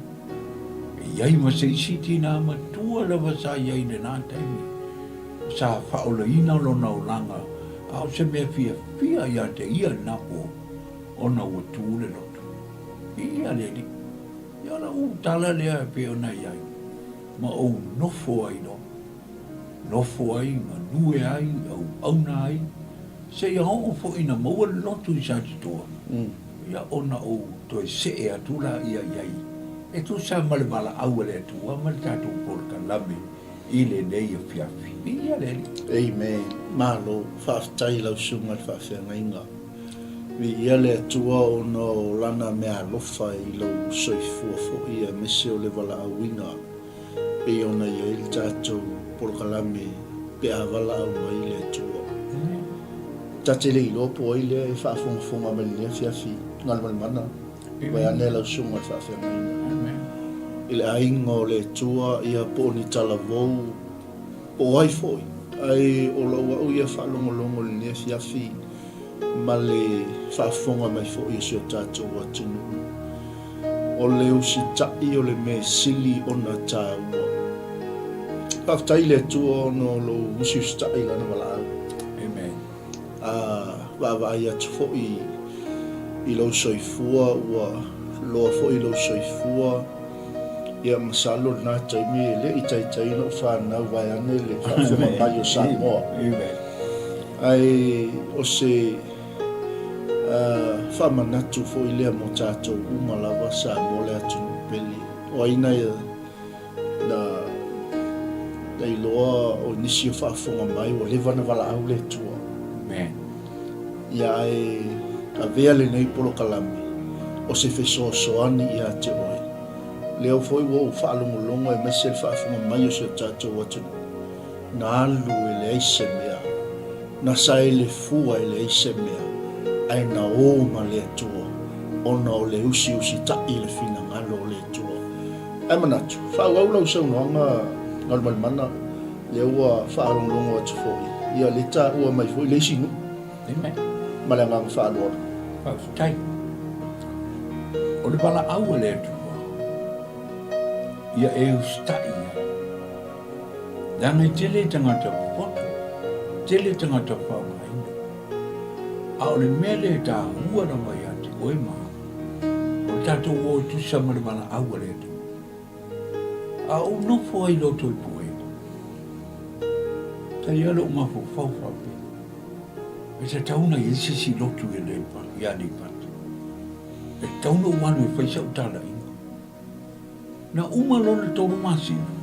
E i ai ma se isi tinā matua lava sa i ai i lena taimi, sa faaoloina lona olaga, a o se mea fiafia ia te ia i lena po, ona ua tu le loto. Viia le Alii. Ia o lau tala lea e pei ona i ai, ma ou nofo ai loa. Nofo ai, galue ai, auauna ai, seia oo foi ina maua le lotu i Satitoa, ia ona ou toe see atu laia i ai, e tusa ma le valaau a le Atua ma le tatou polokalame i lenei afiafi. Viia le Alii. Amen. Malo, faafetai i lau Susuga i le Faafeagaiga. Viia le Atua ona o Lana meaalofa i lou soifua foi aemaise o le valaauina. Pei ona i ai le tatou polokalame pe a valaau mai le Atua. Ta te le iloa po o ai lea e faafogafoga mai lenei afiafi Galumalemana, vaeane lau susuga i le faafeagaiga. I le aiga o le Atua ia po o ni talavou po o ai foi, ae o lau au ia faalogologo i lenei afiafi ma le faafofoga mai foi o si o tatou atunuu. O le usitai o le mea sili ona taua. Faafetai i le Atua ona o lou usiusitai i Lana valaau. Amen. A vaavaai atu foi i lou soifua, ua loa foi lou soifua, ia masalo lena taimi e le i taitai ona ou fanau vaeane le faafofoga mai o Samoa. Amen. Ae o se faamanatu foi lea mo tatou uma lava Samoa le atunuu pele. O ai na na iloa o nisi o faafofoga mai ua leva na valaau le Atua. Amen. Ia ae avea lenei polokalame o se fesoasoani ia te oe. Lea foi ua ou faalogologo aemaise le faafofoga mai o si o tatou atunuu. Na alu e leai se mea, na saele fua e leai se mea, ae na o ma le Atua, ona o le usiusitaʻi i le finagalo o le Atua. Ae manatu, faaauau lau saunoaga Galumalemana, lea ua faalogologo atu foi, ia lea taua mai foi le isi nuu. Amen. Ma le agaga faaaloalo. Faafetai. O le valaau a le Atua, ia e usitai ai. Leaga e tele tagata popoto, tele tagata faaaogaina. A o le mea lea e taua lava ia te oe ma au, o le tatou o e tusa ma le valaau a le Atua. A ou nofo ai i Lotopue, sa i ai lou mafaufau faapea, e tatau ona i ai se isi lotu i Aleipata. E tatau ona ou alu e fai sau talaiga. Na uma loa le tolu masina,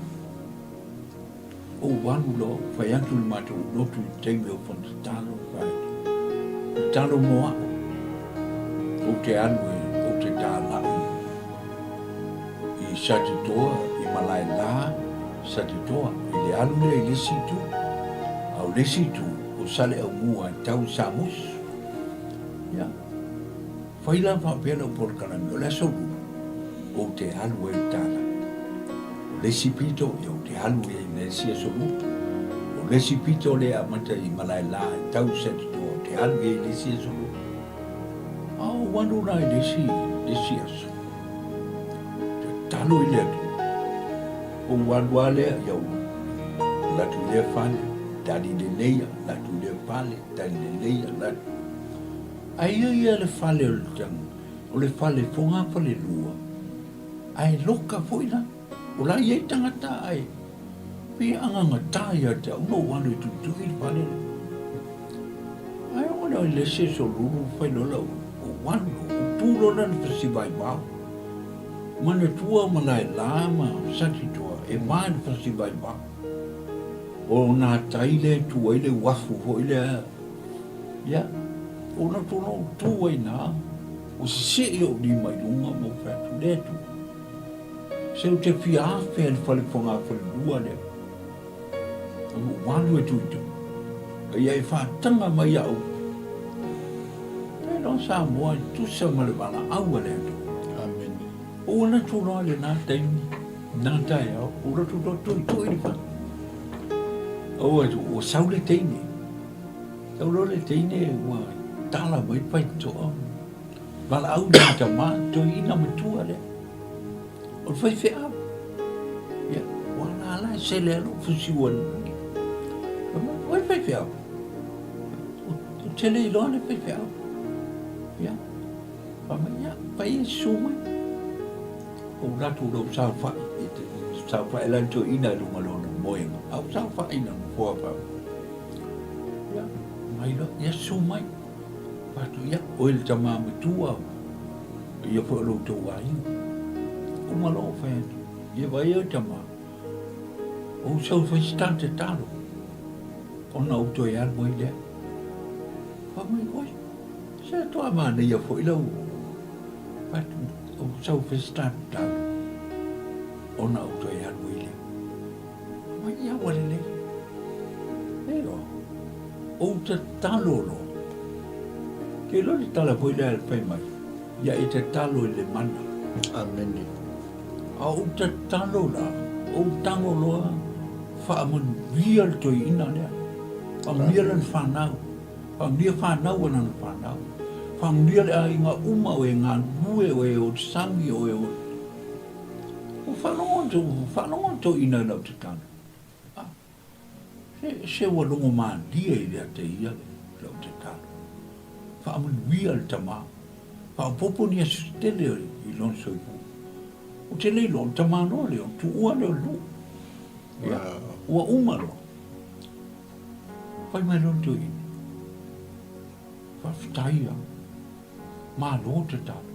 ou alu loa ou fai atu i le matou lotu i le taimi o fono tatalo, fai atu, tatalo mo au, ou te alu e, ou te talai i Satitoa, i Malaela, Satitoa, i le alu lea i le isi itu. A o le isi itu, o Saleaaumua e tau i Samusu. Ia. Fai la faapea lau polokalame, o le aso lua, ou te alu ai i Tala. O le isi pito, ia ou te alu ai i le isi aso lua. O le isi pito lea e amata i Malaela e tau i Satitoa, ou te alu ai i le isi aso lua. A ou alu la i le isi, le isi aso, tatalo i le Atua. Ou alu lava lea, ia ou alu atu i lea fale, tali leleia, alu atu i lea fale, tali leleia, alu atu. Aia ia le fale o le tanga, o le fale fogafalelua, ae loka foi la. O la e i ai tagata ae. Pei e agagata ia te au na ou alu e tuitui i le fale lea. Ae oo lea i le isi aso lulu fai loa lau ou alu loa, ou tu loa la i le fasi vaivao. Manatua Malaela ma Satitoa e va i le fasi vaivao. O nā tai lea e tu ai le uafu foi lea, ia, ou loto loa ou tu ai i ina, ua sesee ou lima i luga ma ou fai atu, Le Atua, se ou te fia afe i le fale fogafalelua lea, ou alu e tuitui, a ia e faataga mai iaʻu, e loa Samoa e tusa ma le valaau a le Atua. Amene. Ou alu atu loa i lena taimi, lena taeao, ou alu atu loa tuitui le fale. Ou atu, ua sau le teine. Sau loa le teine ua tala mai le faitotoa. Valaau i lana tama, toeaina matua lea. O le faifeau. Ia, ua ala ala e sele ai lou fusi ua Fai mai, oi le faifeau. Ou te le iloa le faifeau. Ia, fai mai, ia, fai e susu mai. Ou alu atu lou saofai, saofai la le toeaina i luga o lona moega, a ou saofai i lona nofoa faamoemoe. Ia, mai loa, ia susu mai. Fai atu, ia, oe le tama matua, ia foi o lo outou aiga. Uma loa ou fai atu, ia vaai oe tama, ou sau e fai se ta tatalo, ona ou toe alu ai lea. Fai mai, oi, se toa manaia foi lau, fai atu, ou sau e fai se ta tatalo, ona ou toe alu ai lea. Mai ia ua lelei. Ioe. Ou tatalo loa. Ke iloa le tala foi lea fai mai, ia e tatalo i le mana. Amene. A ou tatalo la, ou tago loa faamanuia le toeaina lea. Faamanuia lana fanau. Faamanuia fanau a lana fanau. Faamanuia le aiga uma o e galulue, o e o le sami, o e o Ua faalogo atu, ua faalogo atu toeaina i lau tatalo. Ah, se, se ua logo malie ia te ia lau tatalo. Faamanuia le tama. Faaopoopo ni aso tele i lona soifua. Ou te le iloa, o le tama loa lea, o le tuua lea o le nuu. Ia, ua uma loa. Fai mai loa le toeaina. Faafetai lava. Malo tatalo.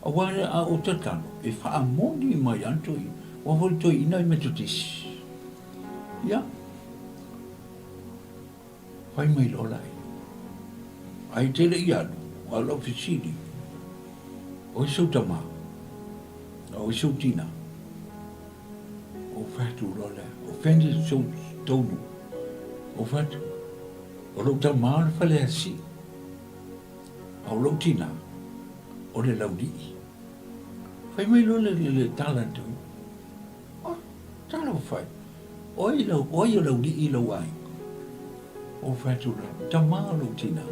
Aua a ou tatalo, e faamoni mai lava le toeaina. Aua foi le toeaina e Metotisi. Ia, fai mai loa laia. Ae te le i alu, a o lau fesili, o ai sou tama? A o ai sou tina? Ou fai atu loa lea, o fea nei sou tou nuu? Ou fai atu, o lou tama o le Faleasi'i. A o lou tina, o le laulii. Fai mai loa le, le tala a le toeaina, Oh, talofa e, o ai, lau, o ai o laulii i lou aiga? Ou fai atu loa, tama o lou tina,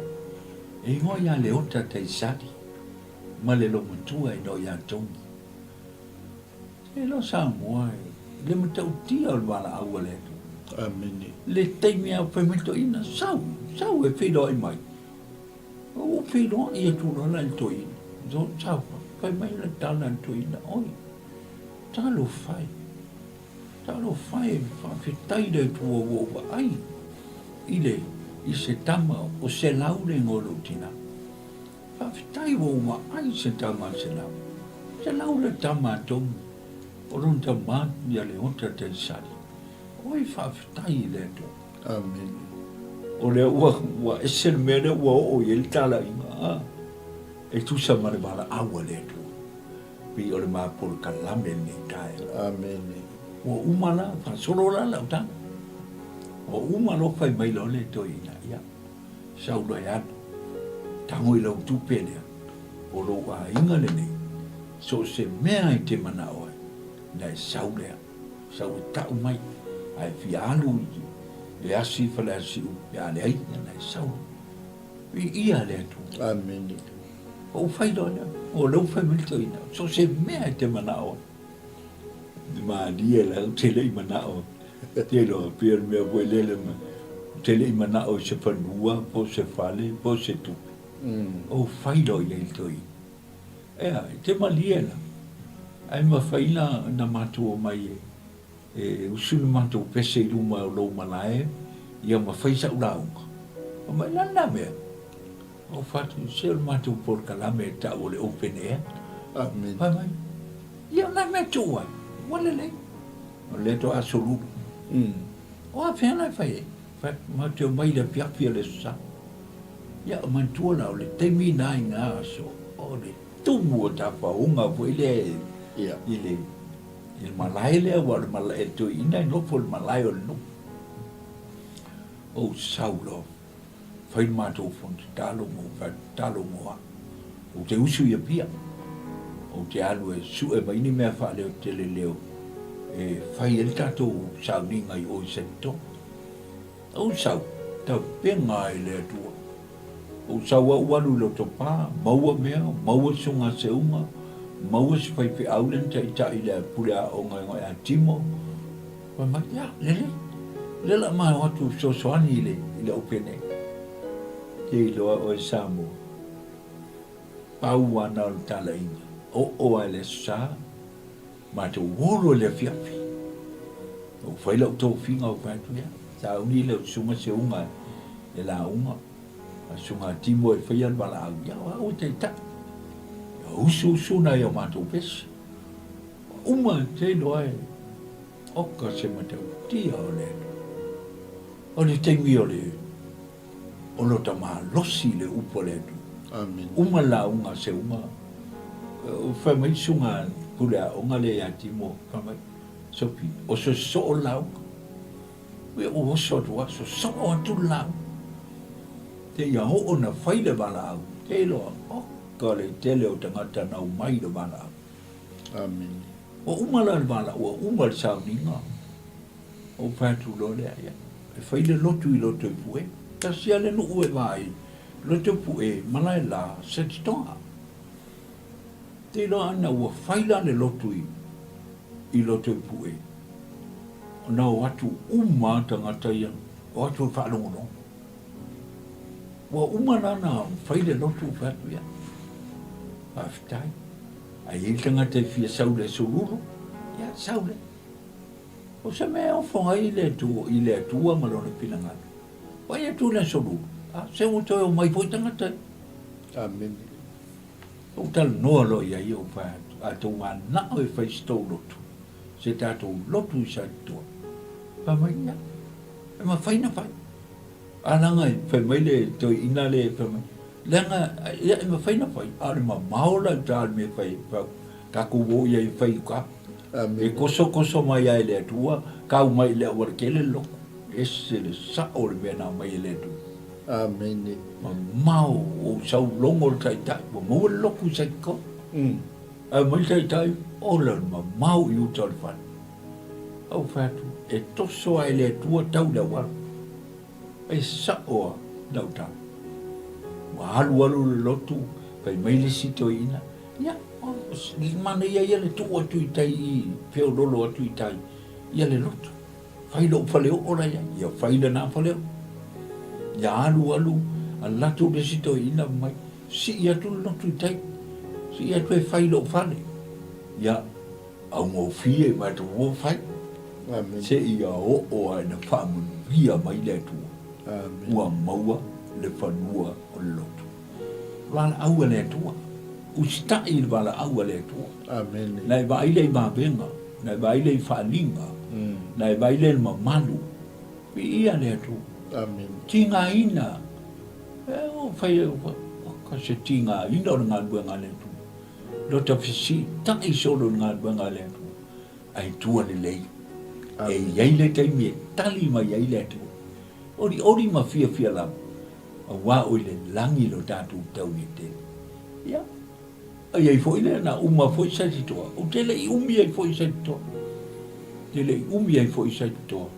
e igoa ia Leota Taisali, ma le loomatua e igoa ia Togi. E loa Samoa e le matautia o le valaau a le Atua. Amene. Le taimi a fai mai toeaina, sau, sau e feiloai mai. Ua feiloai atu loa la i le toeaina, so sau, fai mai le tala a le toeaina, oi, talofa e, talofa e, faafetai i le Atua ua ou vaai i le, i se tama o Selau le igoa o lou tina. Faafetai ua ou vaai i se tama a Selau. Selau le tama a Togi, o lona tama ia Leota Taisali. Oi, faafetai i le Atua. Amene. O lea ua, ua ese le mea lea ua oo i ai le talaiga, a, e tusa ma le valaau a le Atua. Pei o le ma polokalame lenei taeao. Amene. Ua uma la, faasolo la lau tala. Ua uma loa fai mai loa le toeaina, ia, sau loa e alu, tago i lau tupe lea, o lou aiga lenei, so o se mea e te manao ai, na e sau lea. Sau e tau mai, a e fia alu i le asi i Faleasiu pe a leai, ia na e sau. Viia le Atua. Amene. Ou fai loa lea, o lea ua fai mai le toeaina, so o se mea e te manao ai. Malie la, ou te le i manao, te iloa, pei o le mea foi lele, ou te le i manao i se fanua, po o se fale, po o se tupe. Ou fai loa i ai le toeaina. Ea, e te malie la, ae mafai na matou omai e. E usu le matou pese i luma o lou malae, ia ma fai sa'u lauga. Fai mai, O le a lena mea? Ou fai atu, Se o le matou polokalame e ta'u o le open air. Amen. Fai mai, Ia o na mea tuu ai, ua lelei. O lea to'a solulu. O afea la e fai ai? Fai atu, Matou te omai i le afiafi o le Aso Sa. Ia, manatua la, o le taimi lena i na aso, o le tumu o tafaoga foi lea i le i le malae lea, aua o le malae, le toeaina e nofo i le malae o le nuu. Ou sau loa, fai le matou fono tatalo ma ou fai atu, tatalo mo au. Ou te usu i Apia, ou te alu e sue mai ni mea faaleotele leo e fai ai le tatou sauniga i o i Satitoa. Ou sau, tapena ai le Atua. Ou sau au alu i Lotopa, maua mea, maua susuga Seuga, maua si faifeau lea na taitai i le pule aoga e ia Timo. Fai mai, ia, lelei, lea la ma o atu fesoasoani i le, i le open air. Te iloa oe Samoa, pau ana o le talaiga, oo lava i le Aso Sa, Matou olo i le afiafi. Ou fai lau tofiga ou fai atu, ia, sauni lau susuga Seuga e lauga, a susuga Timo e faia le valaau, ia o au e taitai. Ia usu usu nai o matou pese. Uma te iloa e oka se matautia o le Atua. O le taimi o le O lota malosi le upu a le Atua. Amen. Uma le lauga a Seuga, fai mai le susuga pule aoga lea ia Timo, fai mai, Sofi, oso sosoo le lauga. Ia ou oso atu lava, sosoo atu le lauga. Seia oo ina fai le valaau, te iloa, oka le tele o tagata na omai i le valaau. Amen. Ua uma la le valaau, ua uma le sauniga. Ou fai atu loa lea, ia, e fai le lotu i Lotopue. Tasi lava le nuu e va ai Lotopue ma Laelā, Satitoa. Te iloa ana ua fai la le lotu i, i Lotopue, ona o atu uma lava tagata ia, o atu e faalogologo. Ua uma la ona fai le lotu, ou fai atu, ia, faafetai. A i ai le tagata e fia sau i le aso Lulu, ia, sau lea. O se mea e ofo ai le Atua, i le Atua ma Lona finagalo. Vaai atu i le Aso Lulu, a, se ua toe omai foi tagata ia. Amene. Ou talanoa loa i ai, ou fai atu, a tou manao e fai se tou lotu, se tatou lotu i Satitoa, fai mai, ia, e mafai na fai. A leaga e fai mai le toeaina lea fai mai, leaga, ia, e mafai na fai, a o le mamao la i uta o le mea e fai ai, fai atu, tatou o i ai e fai i uta. E kosokoso mai lava e le Atua, tau mai i le aualatele le loto. Ese le sao o le mea na aumai e le Atua. Amene. Mamao ou sau logo le taitai, ua maua le lotu i Saitiko. Ae omai le taitai, ola le mamao i uta o le fale. Ou fai atu, e toso lava e le Atua tau le auala. E sao lava lau tala. Ua alualu le lotu, fai mai le isi toeaina, Ia, manaia ia le tuu atu i tai i feololo atu i tai ia le lotu. Fai lou faleoo la i ai, ia fai lena faleoo. Ia alu alu, alu atu le isi toeaina mai, sii atu le lotu i tai, sii atu e fai lou fale. Ia, augofie matou ua fai. Amen. Seia oo lava ina faamanuia mai le Atua. Amen. Ua maua le fanua o le lotu. Valaau a le Atua. Usitai i le valaau a le Atua. Amene. Na e vaai lea i vavega, na e vaai lea i faaaliga, na e vaai lea i le mamalu. Viia le Atua. Amene. Tigaina. E o fai e o se tigaina o le galuega a le Atua. Lota fesiitai solo i le galuega a le Atua. Ae tua lelei. E i ai le taimi e tali mai ai le Atua. Olioli ma fiafia lava. Aua o i le lagi lo tatou taui e tele. Ia, ai ai foi lea na uma foi Satitoa, ou te le i umi ai foi Satitoa. Te le i umi ai foi Satitoa.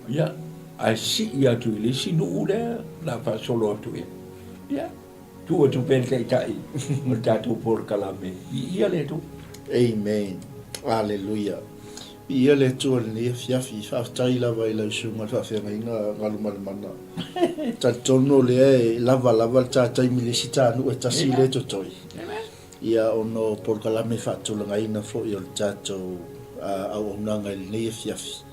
Ia, ae sii atu i le isi nuu lea, la faasolo atu ia. Ia, tuu atu pea le taitai o le tatou polokalame. Viia le Atua. Amen. Aleluia. Viia le Atua i lenei afiafi. Faafetai lava i lau susuga i le faafeagaiga Galumalemana. Talitonu o lea e lava lava le ta taimi i le isi ta nuu e tasi lea e totoe. Ia ona o polokalame faatulagaina foi o le tatou. auaunaga i lenei afiafi.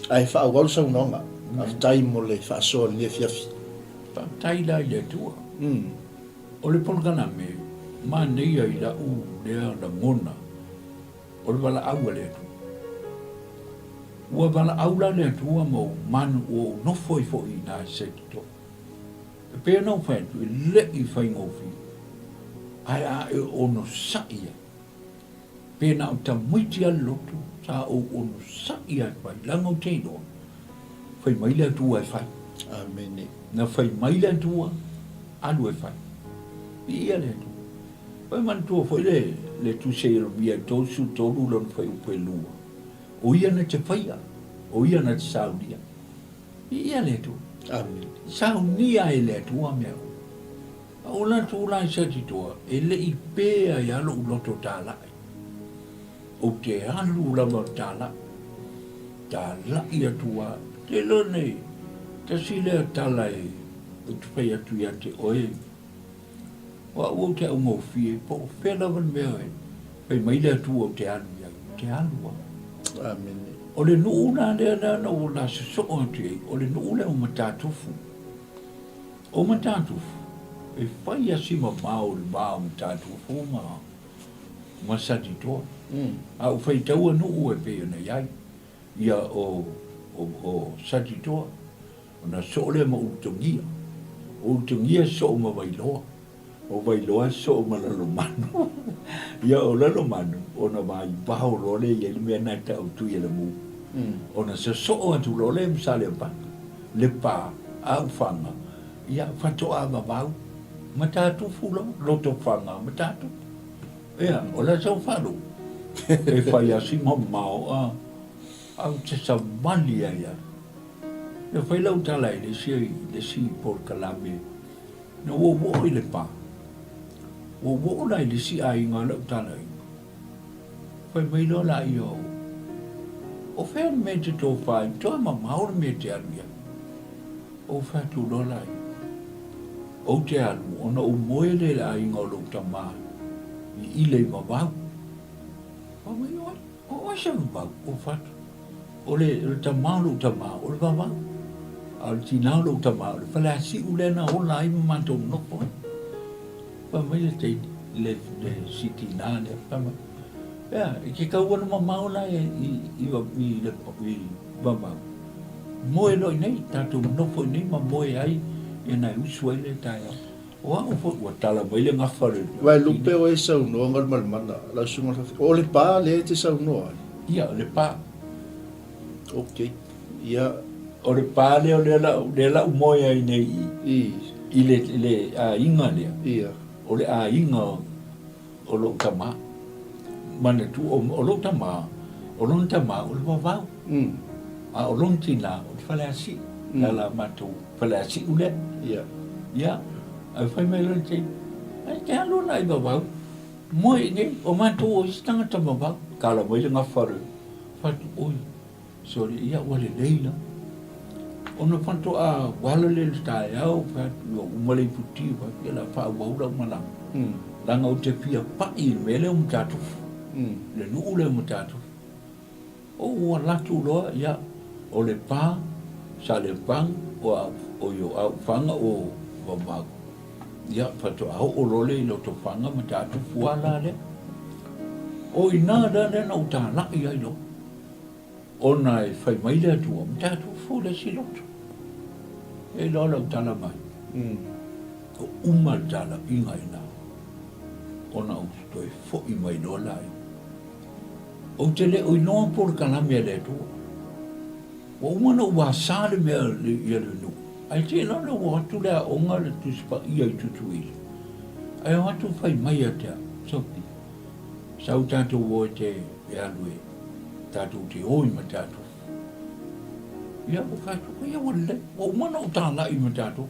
Ae faaauau le saunoaga. Faafetai mo le faasoa i lenei afiafi. Faafetai la i le Atua. O le polokalame manaia i la'u lea lagona o le valaau a le Atua. Ua valaau la le Atua ma ou manu ua ou nofo ai foi i ina i Satitoa. E pei ona ou fai atu, e le i faigofie, ae a e onosai ai, pe na o tamaiti lava le loto, sa ou onosai lava e fai, leaga ou te iloa, fai mai le Atua e fai. Amene. Na fai mai le Atua, alu e fai. Viia le Atua. Ua e manatua foi le, le Tusi a Ieremia 33 lona fuaiupu e lua, O ia na te faia, o ia na te saunia. Viia le Atua. Amene. Saunia e le Atua mea uma. A o la tulaga i Satitoa, e le i pē ai lava lou loto talai. Ou te alu lava talai, talai atu lava. Te iloa nei, tasi lea tala e, ou te fai atu ia te oe, O au ou te augofie, po o fea lava le mea e fai mai le Atua ou te alu i ai, ou te alu lava. Amene. O le nuu la lea na na ua la sosoo atu i ai, o le nuu lea o Matatufu. O Matatufu, e fai lava si mamao i le va o Matatufu ma, ma Satitoa. A ou faitaua nuu e pei ona i ai, ia o, o, o Satitoa. Ona soo lea ma Ulutogia. O Ulutogia e soo ma Vailoa. O Vailoa e soo ma Lalomanu. Ia, o Lalomanu, ona vaivao loa lea e i ai le mea lena e tau Tuialamu. Ona sosoo atu loa lea ma Saleapaga, Lepa, Aufaga, ia, faatoa vavau, Matatufu lava, Lotofaga, Matatufu. Ia, o le aso faalu, e fai lava si mamao a, a ou te savali ai lava. Na fai lau tala i le isi, le isi polokalame, na ua ou oo i Lepa. Ua ou oo la i le isi aiga lau tala i. Fai mai loa laia o, o fea le mea e te tofa ai, matua mamao le mea e te alu i ai. Ou fai atu loa laia, ou te alu ona ou moe lea i le aiga o lou tama i Ile i Vavau. Fai mai, oi, o oe se Vavau? Ou fai atu, O le tama o lou tama, o le vavau. A o le tina o lou tama, o le faleasiu lea na ola ai ma matou nofo ai. Fai mai le teine, le, le si tina lea, fai mai, Ea, e ke kau ana mamao la e i, i, i, le, i vavau. Moe loa i nei, tatou nofo i nei ma moe ai, ia na e usu ai le taeao. O au foi ua tala mai le gafa le. Vaelupe oe e saunoa Galumalemana, lau susuga i le Fafine. O le pa lea e te saunoa ai? Ia, o le pa. Ok. Ia. O le pa lea o lea la, lea la u moe ai nei i. I. I le, i le aiga lea. Ia. O le aiga o lou tama. Manatua, o lou tama, o lona tama o le vavau. A o lona tina o le Faleasiu. Le ala matou Faleasiu lea. Ia. Ia, ae fai mai loa le teine, Ai te alu ana i vavau, moe i nei, o matou o isi tagata vavau. Tala mai le gafa o le fatu, oi, Sorry, ia ua lelei la. Ona faatoa wala lea i le taeao, fai atu, ua uma le iputi, fai atu, ia o le a faaauau lau malaga. Leaga ou te fia pai i le mea lea o Matatufu, le nuu lea o Matatufu. Ou alu atu loa, ia, o Lepa, Saleapaga, o, oi, o Aufaga, o Vavau. Ia, faatoa oo loa lea i Lotofaga, Matatufu lava la lea. O i ina la lea na ou talai ai loa. Ona e fai mai le Atua, Matatufu le isi loto. E iloa lau tala mai. Ua uma le talaiga i ina, ona ou toe foi mai loa laia. Ou te le o iloa polokalame a le Atua. Ua uma ona ou asa le mea ia le nuu, ae te iloa lea ua o atu le aoga le Tusi Paia i Tutuila, ae o atu fai mai ia te au, Sophie, Sau tatou o e te e alu e tatou te o i Matatufu. Ia, ua fai atu, ia ua lelei, ua uma ona ou talai i Matatufu.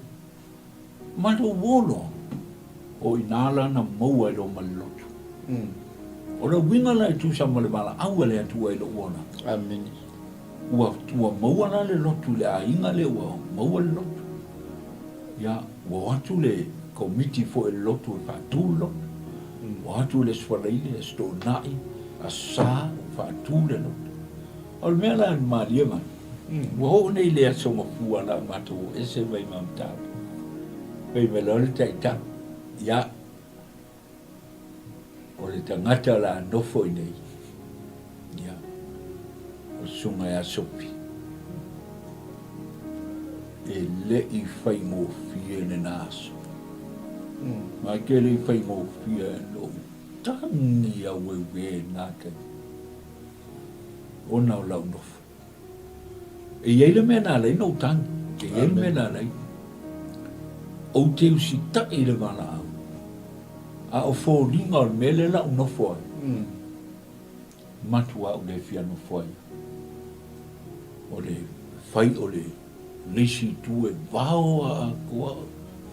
Matou o loa, o i ina la na maua ai loa ma le loto. O le uiga la e tusa ma le valaau a le Atua i lou olaga. Amene. Ua, ua maua la le lotu i le aiga lea ua maua le lotu. Ia, ua o atu le komiti foi a le lotu e faatu le lotu. Ua o atu le Aso Faraile, Aso Toonai, Aso Sa, faatu le loto. O le mea la i le malie mai, ua oo nei le Aso Gafua la matou oo ese mai ma Matautu. Fai mai loa le Taitai, Ia, o le tagata o le a nofo i inei, ia, o le Susuga ia Sofi. E le i faigofie lena aso. Ma ke le i faigofie lou tagi aueuē i lena taimi, ona o lau nofo. E i ai le mea na ala ai ona ou tagi, e i ai le mea na ala ai. Ou te usitai i le valaau, a o foliga o le mea lea la ou nofo ai, matua au le fia nofo ai. O le fai o le isi itu e vao a atoa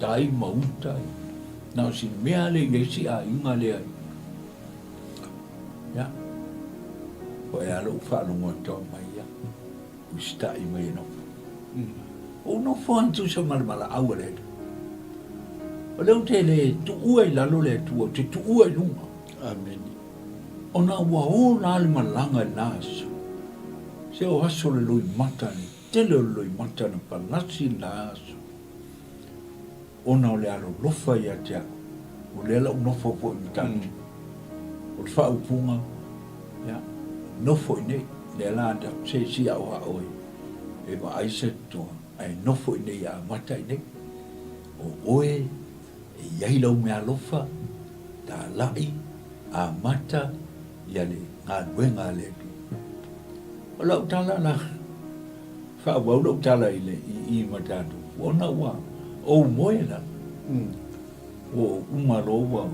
tai ma uta, na o si mea lea i ai si aiga lea. Ia, o ea lou faalogo atu mai ia, usitai mai e nofo. Ou nofo lava tusa ma le valaau a le Atua. O lea ou te le tuua i lalo le Atua, ou te tuua i luga. Amene. Ona ua ola le malaga i lena aso. Se o aso le loimata, le tele o le loimata na palasi i lena aso. Ona o le alolofa ia te au, o lea la ou nofo foi ma tatou. O le faaupuga, ia, nofo i nei, lea la se isi aoao e vaai se totoa, ae nofo i nei e amata i nei. O oe e i ai lau meaalofa, talai, amata ia le galuega a le Atua. O lau tala la, Faaauau lau tala i le i ma tatou ona ua ou moe lava. Ua ou uma loa ua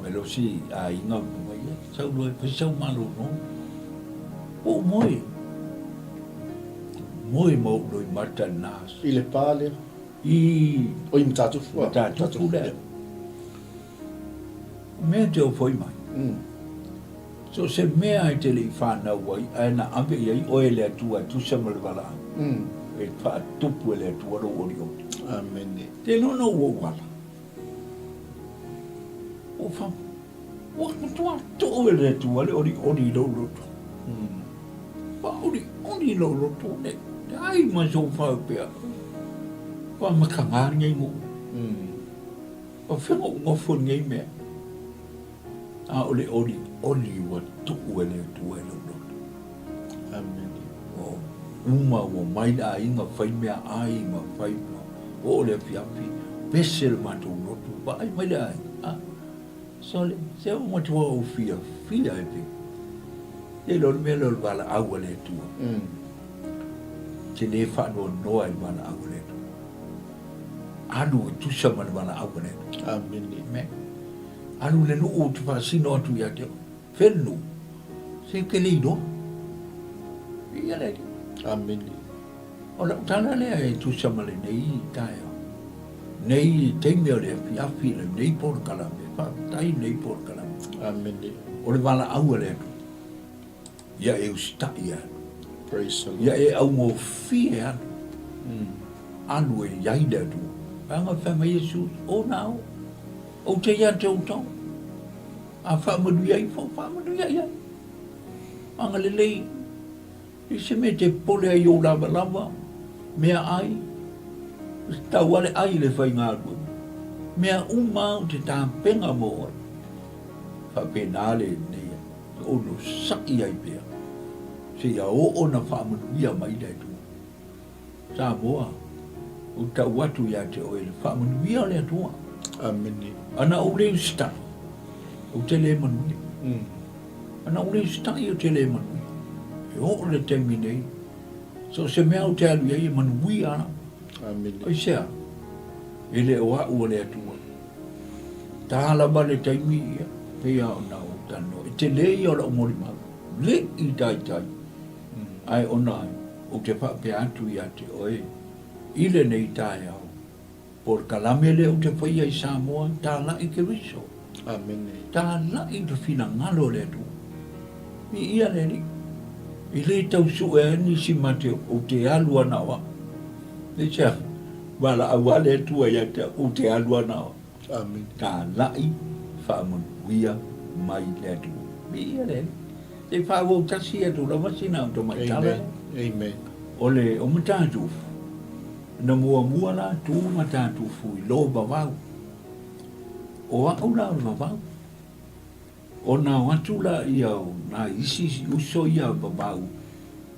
e le o se aiga mai ia sau loa e fai sau malolo. Ua ou moe. Moe ma ou loimata i lena aso. I le pa lea? I. O i Matatufu. Matatufu lea. O mea te ofo i mai. So o se mea e te le i fanau ai, ae na ave i ai oe e le Atua e tusa ma le valaau, e faatupu e le Atua lou olioli. Amene. Te iloa na ua ou ala. Ua fa, ua matua too e le Atua le olioli i lou loto. Ua olioli i lou loto, le, le ai ma sou faapea. Ua mataga lenei nuu. Ua fea ou nofo i lenei mea. A o le olioli ua tuu e le Atua i lou loto. Amene. Ua uma ua mai le aiga fai meaai ma fai ma oo le afiafi, pese le matou loto, vaai mai le aiga, a, sole, se ua matua ou fiafia ai pea. E le o le mea lea o le valaau a le Atua. Te le faanoanoa i le valaau a le Atua. Alu e tusa ma le valaau a le Atua. Amene. Amen. Alu le nuu ou te faasino atu ia te oe. Fea le nuu? Se ou te le iloa. Viia le Alii. Amene. O lau tala lea e tusa ma lenei taeao, nei taimi o le afiafi, lenei polokalame, faafetai i lenei polokalame. Amene. O le valaau a le Atua, ia e usitai e alu. Praise the Lord. Ia e augofie alu. Alu e i ai le Atua. Leaga fai mai Iesu, O na o. Ou te ia te outou. A faamanuia ifo, faamanuia i ai. Agalelei i se mea te popole ai i ou lavalava, meaai, tau ale ai i le faigaluega. Mea uma ou te tapena mo oe. Faapena lenei onosai ai pea, seia oo ona faamanuia mai le Atua. Samoa, ou tau atu ia te oe le faamanuia o le Atua. Amene. Ana ou le usitai, ou te le manuia. Ana ou le usitai, ou te le manuia. E oo le taimi nei, so o se mea ou te alu i ai e manuia lava. Amene. Aisea? E le o au o le Atua. Ta lava le taimi ia, pei lava ona ou talanoa, e tele ia o lau molimau, le i taitai. Ae ona ou te faapea atu ia te oe i lenei taeao, polokalame lea ou te faia i Samoa, talai Keriso. Amene. Talai le finagalo o le Atua. Viia le Alii. E le tau sue ai nisi ma te ou te alu ana o au. Aisea? Valaau lava le Atua ia te au, ou te alu ana o au. Amene. Talai faamanuia mai le Atua. Viia le Alii. Se i faaauau tasi atu lava sina au tamaitala. Amen. Amen. O le o Matatufu, na muamua la tu Matatufu i lo vavau. O au la o le vavau. Ona o atu la ia o nai isi uso ia vavau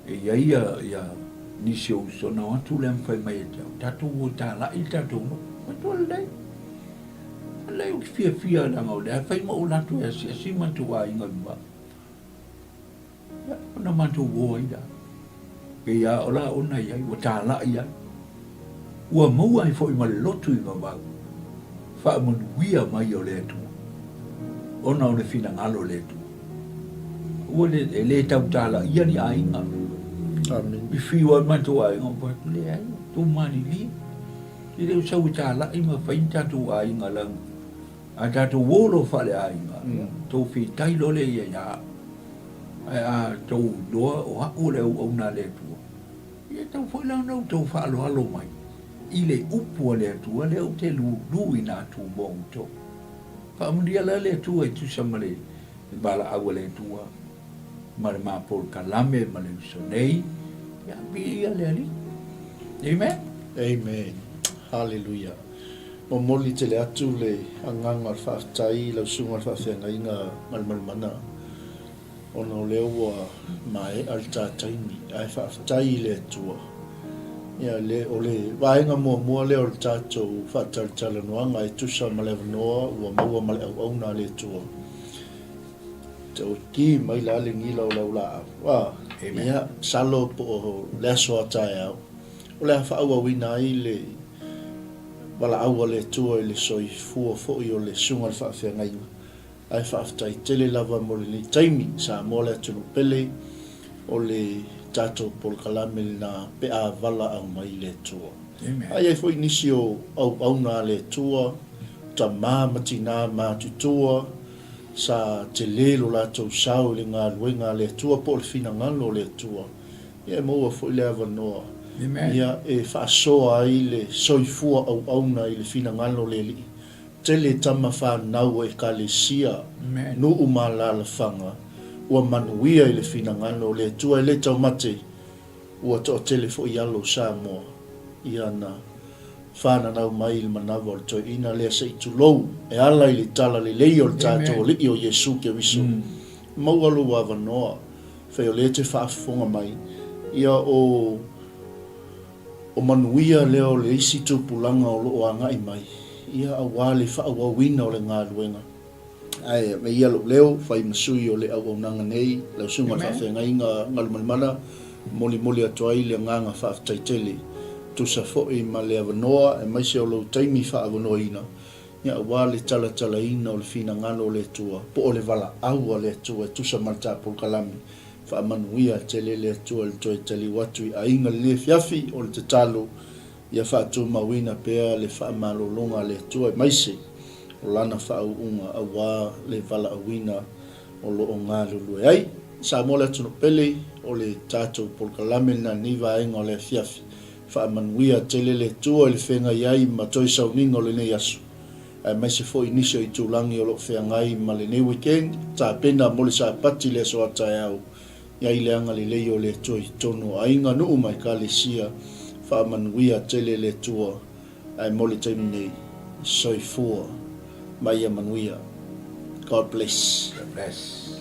e i ai ia, ia nisi o uso, ona o atu lea ma fai mai ia te au, tatou o e talai le tatou nuu. Fai atu, Lelei. Lelei ou te fiafia leaga o lea e fai ma ou alu atu e asiasi matou aiga i vavau. Ia, ona matou o ai la. Pei a o la ona i ai, ua talai ai. Ua maua ai foi ma le lotu i vavau, faamanuia mai o le Atua, ona o le finagalo o le Atua. Ua le, e le tau talaia ni aiga. Amen. I fiu ai matou aiga, ou fai atu, leai, tou malilie. E le o sau e talai ma fai ni tatou aiga leaga a tatou o loa faaleaiga, ia, tou fetai loa lea ia ia au. Ae a tou iloa o au o le auauna a le Atua, ia e tatau foi la ona outou faaaloalo mai i le upu a le Atua lea ou te luluina atu mo outou. Faamanuia la le Atua e tusa ma le valaau a le Atua ma le ma polokalame ma le uso nei, ia viia le Alii. Amen. Amen. Haleluia. Momoli tele atu le agaga o le faafetai i lau susuga i le faafeagaiga Galumalemana ona o lea ua maea le ta taimi ae faafetai i le Atua. Ia le o le vaega muamua lea o le tatou faatalatalanoaga e tusa ma le avanoa ua maua ma le auauna a le Atua. Ki mai la le gila o lau laau. A, ia, masalo po o le aso a taeao o le a faaauauina ai le valaau a le Atua i le soifua foi o le Susuga i le Faafeagaiga, ae faafetai tele lava mo lenei taimi. Samoa le atunuu pele, o le tatou polokalame lena pe a valaau mai le Atua. A i ai foi nisi o auauna a le Atua, tama ma tina matutua, sa tele lo latou sao i le galuega a le Atua po o le finagalo o le Atua, Ia e maua foi le avanoa ia e faasoa ai le soifua auauna i le finagalo o le Alii. Tele tama fanau o Ekalesia, nuu ma alaalafaga, ua manuia i le finagalo o le Atua e le taumate, ua toatele foi alo o Samoa i ana fananau mai i le manava o le toeaina lea se i tulou e ala i le tala lelei o le tatou Alii o Iesu Keriso. Maua lou avanoa. Fai o lea e te faafofoga mai, ia o, o manuia lea o le isi tupulaga o lo o agai mai, ia aua le faaauauina o le galuega. Ae avea ia lou leo, fai ma sui o le auaunaga nei, lau susuga i le faafeagaiga Galumalemana, molimoli atu ai le agaga faafetai tele, tusa foi ma le avanoa aemaise o lou taimi faaavanoaina, Ia aua le talatalaina o le finagalo o le Atua, po o le valaau a le Atua e tusa ma le ta polokalame. Faamanuia tele le Atua i le toe taliu atu i aiga lenei afiafi o le tatalo ia faatumauina pea le faamalologa a le Atua aemaise o Lana faauuga aua le valaauina o lo o galulue ai. Samoa le atunuu pele o le tatou polokalame lena lenei vaega o le afiafi. Faamanuia tele le Atua i le feagai ai ma toe sauniga o lenei aso, aemaise foi nisi o itulagi o lo o feagai ma lenei weekend, tapena mo le Sapati le aso a taeao, i ai le agalelei o le Atua i totonu o aiga, nuu ma ekalesia. Faamanuia tele le Atua, ae mo le taimi nei, soifua ma ia manuia. God bless. God bless.